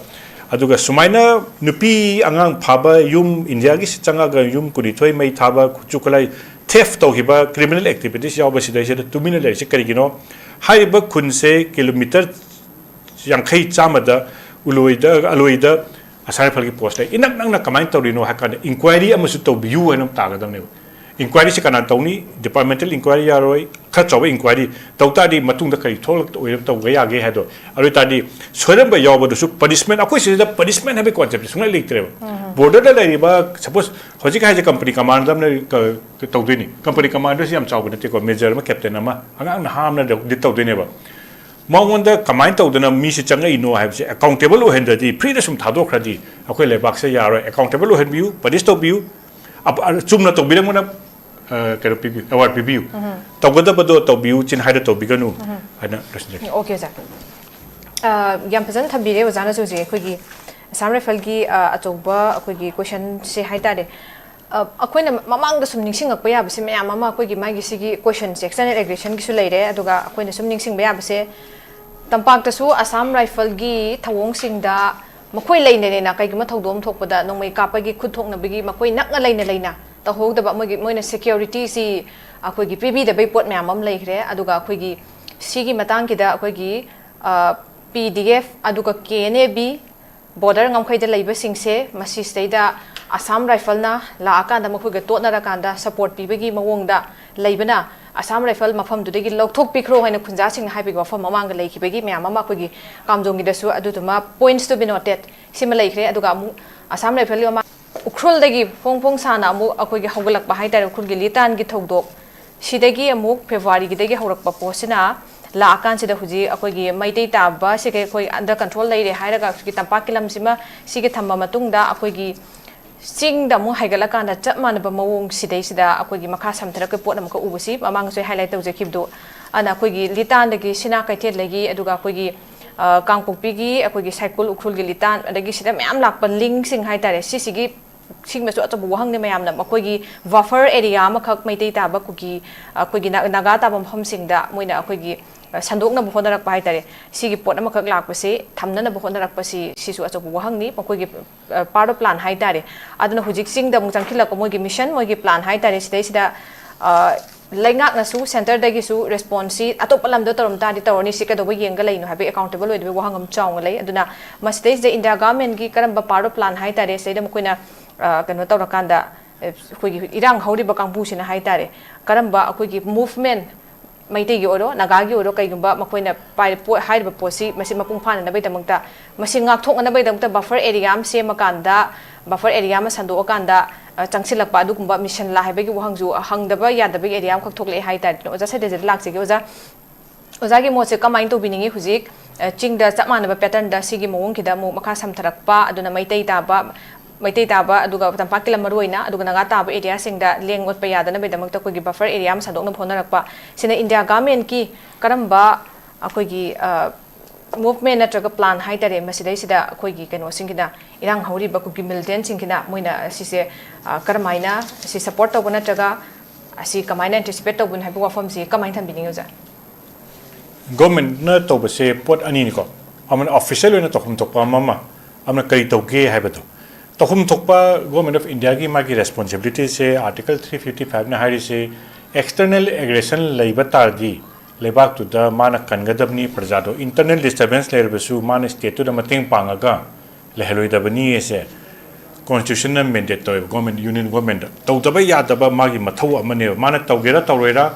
ꯑꯗꯨꯒ ꯁꯨꯃꯥꯏꯅ ꯅꯨꯄꯤ ꯑꯉꯥꯡ ꯐꯥꯕ, ꯌꯨꯝ ꯏꯟꯗꯤꯌꯥꯒꯤ ꯆꯪꯉꯒ ꯌꯨꯝ ꯀꯨꯟꯅꯤꯊꯣꯏ ꯃꯩ ꯊꯥꯕ, ꯈꯨꯠꯁꯨ ꯈꯨꯠꯂꯥꯏ ꯊꯦꯐ ꯇꯧꯈꯤꯕ, ꯀ꯭ꯔꯤꯃꯤꯅꯦꯜ ꯑꯦꯛꯇꯤꯚꯤꯇꯤꯁ ꯌꯥꯎꯕꯁꯤꯗꯩꯁꯤꯗ ꯇꯨꯃꯤꯟꯅ ꯂꯩꯔꯤꯁꯤ ꯀꯔꯤꯒꯤꯅꯣ? ꯍꯥꯏꯔꯤꯕ ꯈꯨꯟꯁꯦ ꯀꯤꯂꯣꯃꯤꯇꯔ ꯌꯥꯡꯈꯩ, ꯆꯥꯝꯃꯗ ꯎꯂꯣꯏꯗ, ꯑꯂꯣꯏꯗ ꯑꯁꯥꯝ ꯔꯥꯏꯐꯜꯒꯤ ꯄꯣꯁ ꯂꯩ꯫ ꯏꯅꯛ ꯅꯛꯅ ꯀꯃꯥꯏꯅ ꯇꯧꯔꯤꯅꯣ ꯍꯥꯏ ꯀꯥꯟꯗ ꯏꯟꯀ꯭ꯋꯥꯏꯔꯤ ꯑꯃꯁꯨ ꯇꯧꯕꯤꯌꯨ ꯍꯥꯏꯅ ꯑꯃ ꯇꯥꯒꯗꯕꯅꯦꯕ꯫ ꯏꯟꯀ꯭ꯋꯥꯏꯔꯤꯁꯤ ꯀꯅꯥ ꯇꯧꯅꯤ? ꯗꯤꯄꯥꯔꯠꯃꯦꯟꯇꯦꯜ ꯏꯟꯀ꯭ꯋꯥꯏꯔꯤ ꯌꯥꯔꯣꯏ, ꯈꯔ ꯆꯥꯎꯕ ꯏꯟꯀ꯭ꯋꯥꯏꯔꯤ ꯇꯧ ꯇꯥꯔꯗꯤ ꯃꯇꯨꯡꯗ ꯀꯔꯤ ꯊꯣꯛꯂꯛ-, ꯑꯣꯏꯔ-, ꯇꯧꯕ ꯌꯥꯒꯦ ꯍꯥꯏꯗꯣ꯫ ꯑꯗꯨ ꯑꯣꯏ ꯇꯥꯔꯗꯤ ꯁꯣꯏꯔꯝꯕ ꯌꯥꯎꯕꯗꯨꯁꯨ ꯄꯅꯤꯁꯃꯦꯟ, ꯑꯩꯈꯣꯏ ꯁꯤꯗ ꯄꯅꯤꯁꯃꯦꯟ ꯍꯥꯏꯕꯒꯤ ꯀꯣꯟꯁꯦꯞꯁꯦ ꯁꯨꯡꯂꯩ ꯂꯩꯇ꯭ꯔꯦꯕ꯫ ꯕꯣꯔꯗꯔꯗ ꯂꯩꯔꯤꯕ, ꯁꯄꯣꯁ, ꯍꯧꯖꯤꯛ ꯍꯥꯏꯁꯦ ꯀꯝꯄꯅꯤ ꯀꯃꯥꯟꯗꯔ ꯑꯃꯅ ꯀ-, ꯀ-, ꯇꯧꯗꯣꯏꯅꯤ꯫ ꯀꯝꯄꯅꯤ ꯀꯃꯥꯟꯗꯔꯁꯤ ꯌꯥꯝ ꯆꯥꯎꯕ ꯅꯠꯇꯦꯀꯣ, ꯃꯦꯖꯔ ꯑꯃ, ꯀꯦꯞꯇꯦꯟ ꯑꯃ, ꯑꯉꯥꯡ ꯅꯍꯥ ꯑꯃꯅ ꯂꯤꯗ ꯇꯧꯗꯣꯏꯅꯦꯕ꯫ ꯃꯉꯣꯟꯗ ꯀꯃꯥꯏꯅ ꯇꯧꯗꯅ ꯃꯤꯁꯤ ꯆꯪꯉꯛꯏꯅꯣ ꯍꯥꯏꯕꯁꯦ ꯑꯦꯀꯥꯎꯟꯇꯦꯕꯜ ꯑꯣꯏꯍꯟꯗ꯭ꯔꯗꯤ, ꯐ꯭ꯔꯤꯗ ꯁꯨꯝ ꯊꯥꯗꯣꯛꯈ꯭ꯔꯗꯤ ꯑꯩꯈꯣꯏ ꯂꯩꯕꯥꯛꯁꯦ ꯌꯥꯔꯣꯏ꯫ ꯑꯦꯀꯥꯎꯟꯇꯦꯕꯜ ꯑꯣꯏꯍꯟꯕꯤꯌꯨ, ꯄꯅꯤꯁ ꯇꯧꯕꯤꯌꯨ꯫ ꯑꯄ-, ꯑ, ꯆꯨꯝꯅ ꯇꯧꯕꯤꯔꯝꯕꯅ, ꯑ, ꯀꯩꯅꯣ ꯄꯤꯕꯤꯌꯨ, ꯑꯦꯋꯥꯔꯗ ꯄꯤꯕꯤꯌꯨ꯫ ꯇꯧꯒꯗꯕꯗꯣ ꯇꯧꯕꯤꯌꯨ, ꯆꯤꯟ ꯍꯥꯏꯗ ꯇꯧꯕꯤꯒꯅꯨ ꯍꯥꯏꯅ ꯂꯣꯏꯁꯤꯟꯖꯒꯦ꯫ ꯑꯣꯀꯦ, ꯑꯣꯖꯥ꯫ ꯑ, ꯌꯥꯝ ꯐꯖꯅ ꯊꯝꯕꯤꯔꯦ ꯑꯣꯖꯥꯅꯁꯨ ꯍꯧꯖꯤꯛ ꯑꯩꯈꯣꯏꯒꯤ ꯑꯁꯥꯝ ꯔꯥꯏꯐꯜꯒꯤ, ꯑ, ꯑꯆꯧꯕ ꯑꯩꯈꯣꯏꯒꯤ ꯀꯣꯏꯁꯟꯁꯦ ꯍꯥꯏ ꯇꯥꯔꯦ꯫ ꯑ, ꯑꯩꯈꯣꯏꯅ ꯃꯃꯥꯡꯗ ꯁꯨꯝ ꯅꯤꯡꯁꯤꯡꯉꯛꯄ ꯌꯥꯕꯁꯦ ꯃꯌꯥꯝ ꯑꯃ, ꯑꯩꯈꯣꯏꯒꯤ ꯃꯥꯒꯤ ꯁꯤꯒꯤ ꯀꯣꯏꯁꯟꯁꯦ, ꯑꯦꯛꯁꯇꯔꯅꯦꯜ ꯑꯦꯒ꯭ꯔꯦꯁꯟꯒꯤꯁꯨ ꯂꯩꯔꯦ, ꯑꯗꯨꯒ ꯑꯩꯈꯣꯏꯅ ꯁꯨꯝ ꯅꯤꯡꯁꯤꯡꯕ ꯌꯥꯕꯁꯦ, ꯇꯝꯄꯥꯛꯇꯁꯨ ꯑꯁꯥꯝ ꯔꯥꯏꯐꯜꯒꯤ ꯊꯧꯑꯣꯡꯁꯤꯡꯗ ꯃꯈꯣꯏ ꯂꯩꯅ ꯂꯩꯅ ꯀꯩꯒꯨꯝꯕ ꯊꯧꯗꯣꯛ ꯑꯃ ꯊꯣꯛꯄꯗ ꯅꯣꯡꯃꯩ ꯀꯥꯞꯄꯒꯤ ꯈꯨꯠ ꯊꯣꯛꯅꯕꯒꯤ ꯃꯈꯣꯏ ꯅꯛꯅ ꯂꯩꯅ ꯂꯩꯅ ꯇꯧꯍꯧꯗꯕ, ꯃꯣꯏꯒꯤ, ꯃꯣꯏꯅ ꯁꯦꯀ꯭ꯌꯨꯔꯤꯇꯤꯁꯤ ꯑꯩꯈꯣꯏꯒꯤ ꯄꯤꯕꯤꯗꯕꯩ ꯄꯣꯠ ꯃꯌꯥꯝ ꯑꯃ ꯂꯩꯈ꯭ꯔꯦ꯫ ꯑꯗꯨꯒ ꯑꯩꯈꯣꯏꯒꯤ ꯁꯤꯒꯤ ꯃꯇꯥꯡꯒꯤꯗ ꯑꯩꯈꯣꯏꯒꯤ, ꯑ, ꯄꯤ ꯗꯤ ꯑꯦꯐ ꯑꯗꯨꯒ K N A B border ꯉꯝꯈꯩꯗ ꯂꯩꯕꯁꯤꯡꯁꯦ, ꯃꯁꯤꯁꯤꯗꯩꯗ ꯑꯁꯥꯝ ꯔꯥꯏꯐꯜꯅ ꯂꯥꯛꯑꯀꯥꯟꯗ ꯃꯈꯣꯏꯒ ꯇꯣꯠꯅꯔꯀꯥꯟꯗ ꯁꯄꯣꯔꯠ ꯄꯤꯕꯒꯤ ꯃꯑꯣꯡꯗ ꯂꯩꯕꯅ ꯑꯁꯥꯝ ꯔꯥꯏꯐꯜ ꯃꯐꯝꯗꯨꯗꯒꯤ ꯂꯧꯊꯣꯛꯄꯤꯈ꯭ꯔꯣ ꯍꯥꯏꯅ ꯈꯨꯟꯖꯥꯁꯤꯡꯅ ꯍꯥꯏꯕꯒꯤ ꯋꯥꯐꯝ ꯃꯃꯥꯡꯗ ꯂꯩꯈꯤꯕꯒꯤ ꯃꯌꯥꯝ ꯑꯃ ꯑꯩꯈꯣꯏꯒꯤ ꯀꯥꯝꯖꯣꯡꯒꯤꯗꯁꯨ ꯑꯗꯨꯗꯨꯃ points to be noted ꯁꯤꯃ ꯂꯩꯈ꯭ꯔꯦ꯫ ꯑꯗꯨꯒ ꯑꯃꯨꯛ ꯑꯁꯥꯝ ꯔꯥꯏꯐꯜꯒꯤ ꯃꯃꯥꯡ ꯎꯈ꯭ꯔꯨꯜꯗꯒꯤ ꯐꯣꯡ ꯐꯣꯡ ꯁꯥꯅ ꯑꯃꯨꯛ ꯑꯩꯈꯣꯏꯒꯤ ꯍꯧꯒꯠꯂꯛꯄ ꯍꯥꯏꯇꯥꯔꯦ, ꯎꯈ꯭ꯔꯨꯜꯒꯤ ꯂꯤꯇꯥꯟꯒꯤ ꯊꯧꯗꯣꯛ ꯁꯤꯗꯒꯤ ꯑꯃꯨꯛ ꯐꯦꯕ꯭ꯔꯨꯋꯥꯔꯤꯒꯤꯗꯒꯤ ꯍꯧꯔꯛꯄ ꯄꯣꯠꯁꯤꯅ ꯂꯥꯛꯑꯀꯥꯟꯁꯤꯗ ꯍꯧꯖꯤꯛ ꯑꯩꯈꯣꯏꯒꯤ ꯃꯩꯇꯩ ꯇꯥꯕ ꯁꯤꯒ ꯑꯩꯈꯣꯏ under control ꯂꯩꯔꯦ ꯍꯥꯏꯔꯒ ꯍꯧꯖꯤꯛꯀꯤ ꯇꯝꯄꯥꯛꯀꯤ ꯂꯝꯁꯤꯃ ꯁꯤꯒꯤ ꯊꯝꯕ ꯃꯇꯨꯡꯗ ꯑꯩꯈꯣꯏꯒꯤ ꯆꯤꯡꯗ ꯑꯃꯨꯛ ꯍꯥꯏꯒꯠꯂꯀꯥꯟꯗ ꯆꯞ ꯃꯥꯟꯅꯕ ꯃꯑꯣꯡ ꯁꯤꯗꯩꯁꯤꯗ ꯑꯩꯈꯣꯏꯒꯤ ꯃꯈꯥ ꯁꯝꯊꯔꯛꯄ ꯄꯣꯠ ꯑꯃꯈꯛ ꯎꯕꯁꯤ ꯃꯃꯥꯡꯗꯁꯨ ꯑꯩ highlight ꯇꯧꯖꯈꯤꯕꯗꯣ, ꯑꯗꯨꯅ ꯑꯩꯈꯣꯏꯒꯤ ꯂꯤꯇꯥꯟꯗꯒꯤ ꯁꯤꯅꯥ ꯀꯩꯊꯦꯜꯗꯒꯤ ꯑꯗꯨꯒ ꯑꯩꯈꯣꯏꯒꯤ ꯑ, ꯀꯥꯡꯄꯣꯛꯄꯤꯒꯤ ꯑꯩꯈꯣꯏꯒꯤ ꯁꯥꯏꯀꯨꯜ ꯎꯈ꯭ꯔꯨꯜꯒꯤ ꯂꯤꯇꯥꯟ, ꯑꯗꯒꯤ ꯁꯤꯗ ꯃꯌꯥꯝ ꯂꯥꯛꯄ ꯂꯤꯡꯁꯤꯡ ꯍꯥꯏꯇꯥꯔꯦ, ꯁꯤꯁꯤꯒꯤ ꯁꯤꯒꯨꯝꯕꯁꯨ ꯑꯆꯧꯕ ꯋꯥꯍꯪꯅꯤ꯫ ꯃꯌꯥꯝꯅ ꯃꯈꯣꯏꯒꯤ buffer area ꯑꯃꯈꯛ ꯃꯩꯇꯩ ꯇꯥꯕ ꯀꯨꯀꯤ, ꯑꯩꯈꯣꯏꯒꯤ ꯅꯥ-, ꯅꯥꯒꯥ ꯇꯥꯕ ꯃꯐꯝꯁꯤꯡꯗ ꯃꯣꯏꯅ ꯑꯩꯈꯣꯏꯒꯤ ꯑ, ꯁꯟꯗꯣꯛꯅꯕ ꯍꯣꯠꯅꯔꯛꯄ ꯍꯥꯏꯇꯥꯔꯦ꯫ ꯁꯤꯒꯤ ꯄꯣꯠ ꯑꯃꯈꯛ ꯂꯥꯛꯄꯁꯦ ꯊꯝꯅꯅꯕ ꯍꯣꯠꯅꯔꯛꯄꯁꯤ ꯁꯤꯁꯨ ꯑꯆꯧꯕ ꯋꯥꯍꯪꯅꯤ꯫ ꯃꯈꯣꯏꯒꯤ part of plan ꯍꯥꯏꯇꯥꯔꯦ꯫ ꯑꯗꯨꯅ ꯍꯧꯖꯤꯛ ꯆꯤꯡꯗ ꯑꯃꯨꯛ ꯆꯪꯁꯤꯜꯂꯛꯄ ꯃꯣꯏꯒꯤ mission, ꯃꯣꯏꯒꯤ plan ꯍꯥꯏꯇꯥꯔꯦ꯫ ꯁꯤꯗꯩꯁꯤꯗ ꯑ, ꯂꯩꯉꯥꯛꯅꯁꯨ centreꯗꯒꯤꯁꯨ responseꯁꯤ ꯑꯇꯣꯞꯄ ꯂꯝꯗ ꯇꯧꯔꯝ ꯇꯥꯔꯗꯤ ꯇꯧꯔꯅꯤ, ꯁꯤ ꯀꯩꯗꯧꯕ ꯌꯦꯡꯒ ꯂꯩꯅꯣ ꯍꯥꯏꯕꯒꯤ accountable ꯑꯣꯏꯗꯕꯒꯤ ꯋꯥꯍꯪ ꯑꯃ ꯆꯥꯎꯅ ꯂꯩ꯫ ꯑꯗꯨꯅ ꯃꯁꯤꯗꯩꯁꯤꯗ India governmentꯀꯤ ꯀꯔꯝꯕ part of plan ꯍꯥꯏꯇꯥꯔꯦ, ꯁꯤꯗꯩꯗ ꯃꯈꯣꯏꯅ ꯑ, ꯀꯩꯅꯣ ꯇꯧꯔꯀꯥꯟꯗ, ꯑ, ꯑꯩꯈꯣꯏꯒꯤ ꯏꯔꯥꯡ ꯍꯧꯔꯤꯕ ꯀꯥꯡꯕꯨꯁꯤꯅ ꯍꯥꯏꯇꯥꯔꯦ, ꯀꯔꯝꯕ ꯑꯩꯈꯣꯏꯒꯤ movement, ꯃꯩꯇꯩꯒꯤ ꯑꯣꯏꯔꯣ ꯅꯥꯒꯥꯒꯤ ꯑꯣꯏꯔꯣ, ꯀꯩꯒꯨꯝꯕ ꯃꯈꯣꯏꯅ ꯄꯥꯏ-, ꯄꯣ-, ꯍꯥꯏꯔꯤꯕ ꯄꯣꯠꯁꯤ ꯃꯁꯤ ꯃꯄꯨꯡ ꯐꯥꯅꯅꯕꯒꯤꯗꯃꯛꯇ, ꯃꯁꯤ ꯉꯥꯛꯊꯣꯛꯅꯅꯕꯒꯤꯗꯃꯛꯇ buffer area ꯑꯃ ꯁꯦꯝꯃꯀꯥꯟꯗ, buffer area ꯑꯃ ꯁꯟꯗꯣꯛꯑꯀꯥꯟꯗ, ꯑ, ꯆꯪꯁꯤꯜꯂꯛꯄ ꯑꯗꯨꯒꯨꯝꯕ mission ꯂꯥ ꯍꯥꯏꯕꯒꯤ ꯋꯥꯍꯪꯁꯨ ꯍꯪꯗꯕ ꯌꯥꯗꯕꯒꯤ area ꯑꯃꯈꯛ ꯊꯣꯛꯂꯛꯑꯦ ꯍꯥꯏꯇꯥꯔꯦ꯫ ꯑꯗꯨꯅ ꯑꯣꯖꯥ ꯁꯩꯗꯦꯟꯖꯤꯗ ꯂꯥꯛꯆꯒꯦ꯫ ꯑꯣꯖꯥ, ꯑꯣꯖꯥꯒꯤ ꯃꯣꯠꯁꯦ ꯀꯃꯥꯏꯅ ꯇꯧꯕꯤꯅꯤꯡꯉꯤ? ꯍꯧꯖꯤꯛ, ꯑ, ꯆꯤꯡꯗ ꯆꯞ ꯃꯥꯟꯅꯕ patternꯗ ꯁꯤꯒꯤ ꯃꯑꯣꯡꯁꯤꯗ ꯑꯃꯨꯛ ꯃꯈꯥ ꯁꯝꯊꯔꯛꯄ, ꯑꯗꯨꯅ ꯃꯩꯇꯩ ꯇꯥꯕ, ꯃꯩꯇꯩ ꯇꯥꯕ, ꯑꯗꯨꯒ ꯇꯝꯄꯥꯛꯀꯤ ꯂꯝ ꯃꯔꯨ ꯑꯣꯏꯅ, ꯑꯗꯨꯒ ꯅꯥꯒꯥ ꯇꯥꯕ areaꯁꯤꯡꯗ ꯂꯦꯡ ꯑꯣꯠꯄ ꯌꯥꯗꯅꯕꯒꯤꯗꯃꯛꯇ ꯑꯩꯈꯣꯏꯒꯤ buffer area ꯑꯃ ꯁꯟꯗꯣꯛꯅꯕ ꯍꯣꯠꯅꯔꯛꯄ, ꯁꯤꯅ India governmentꯀꯤ ꯀꯔꯝꯕ ꯑꯩꯈꯣꯏꯒꯤ, ꯑ, movement ꯅꯠꯇ꯭ꯔꯒ plan ꯍꯥꯏꯇꯥꯔꯦ, ꯃꯁꯤꯗꯩꯁꯤꯗ ꯑꯩꯈꯣꯏꯒꯤ ꯀꯩꯅꯣꯁꯤꯡꯒꯤꯅ, ꯏꯔꯥꯡ ꯍꯧꯔꯤꯕ ꯀꯨꯀꯤ militantꯁꯤꯡꯒꯤꯅ ꯃꯣꯏꯅ ꯁꯤꯁꯦ, ꯑ, ꯀꯔꯝꯍꯥꯏꯅ ꯁꯤ support ꯇꯧꯕ ꯅꯠꯇ꯭ꯔꯒ ꯑꯁꯤ ꯀꯃꯥꯏꯅ anticipate ꯇꯧꯕꯅꯣ ꯍꯥꯏꯕ ꯋꯥꯐꯝꯁꯤ ꯀꯃꯥꯏꯅ ꯊꯝꯕꯤꯅꯤꯡꯉꯤ, ꯑꯣꯖꯥ? Governmentꯅ ꯇꯧꯕꯁꯦ ꯄꯣꯠ ꯑꯅꯤꯅꯤꯀꯣ, ꯑꯃꯅ official ꯑꯣꯏꯅ ꯇꯧꯐꯝ ꯊꯣꯛꯄ ꯑꯃ ꯑꯃ, ꯑꯃꯅ ꯀꯔꯤ ꯇꯧꯒꯦ ꯍꯥꯏꯕꯗꯣ꯫ ꯇꯧꯐꯝ ꯊꯣꯛꯄ Government of Indiaꯒꯤ ꯃꯥꯒꯤ responsibilityꯁꯦ Article three fifty fiveꯅ ꯍꯥꯏꯔꯤꯁꯦ, external aggression ꯂꯩꯕ ꯇꯥꯔꯗꯤ ꯂꯩꯕꯥꯛꯇꯨꯗ ꯃꯥꯅ ꯀꯟꯒꯗꯕꯅꯤ ꯄ꯭ꯔꯖꯥꯗꯣ꯫ Internal disturbance ꯂꯩꯔꯕꯁꯨ ꯃꯥꯅ stateꯇꯨꯗ ꯃꯇꯦꯡ ꯄꯥꯡꯉꯒ ꯂꯩꯍꯜꯂꯣꯏꯗꯕꯅꯤ ꯑꯁꯦ constitutionꯅ mandate ꯇꯧꯋꯦꯕ꯫ Government, union governmentꯇ ꯇꯧꯗꯕ ꯌꯥꯗꯕ ꯃꯥꯒꯤ ꯃꯊꯧ ꯑꯃꯅꯦꯕ꯫ ꯃꯥꯅ ꯇꯧꯒꯦꯔꯥ ꯇꯧꯔꯣꯏꯔꯥ,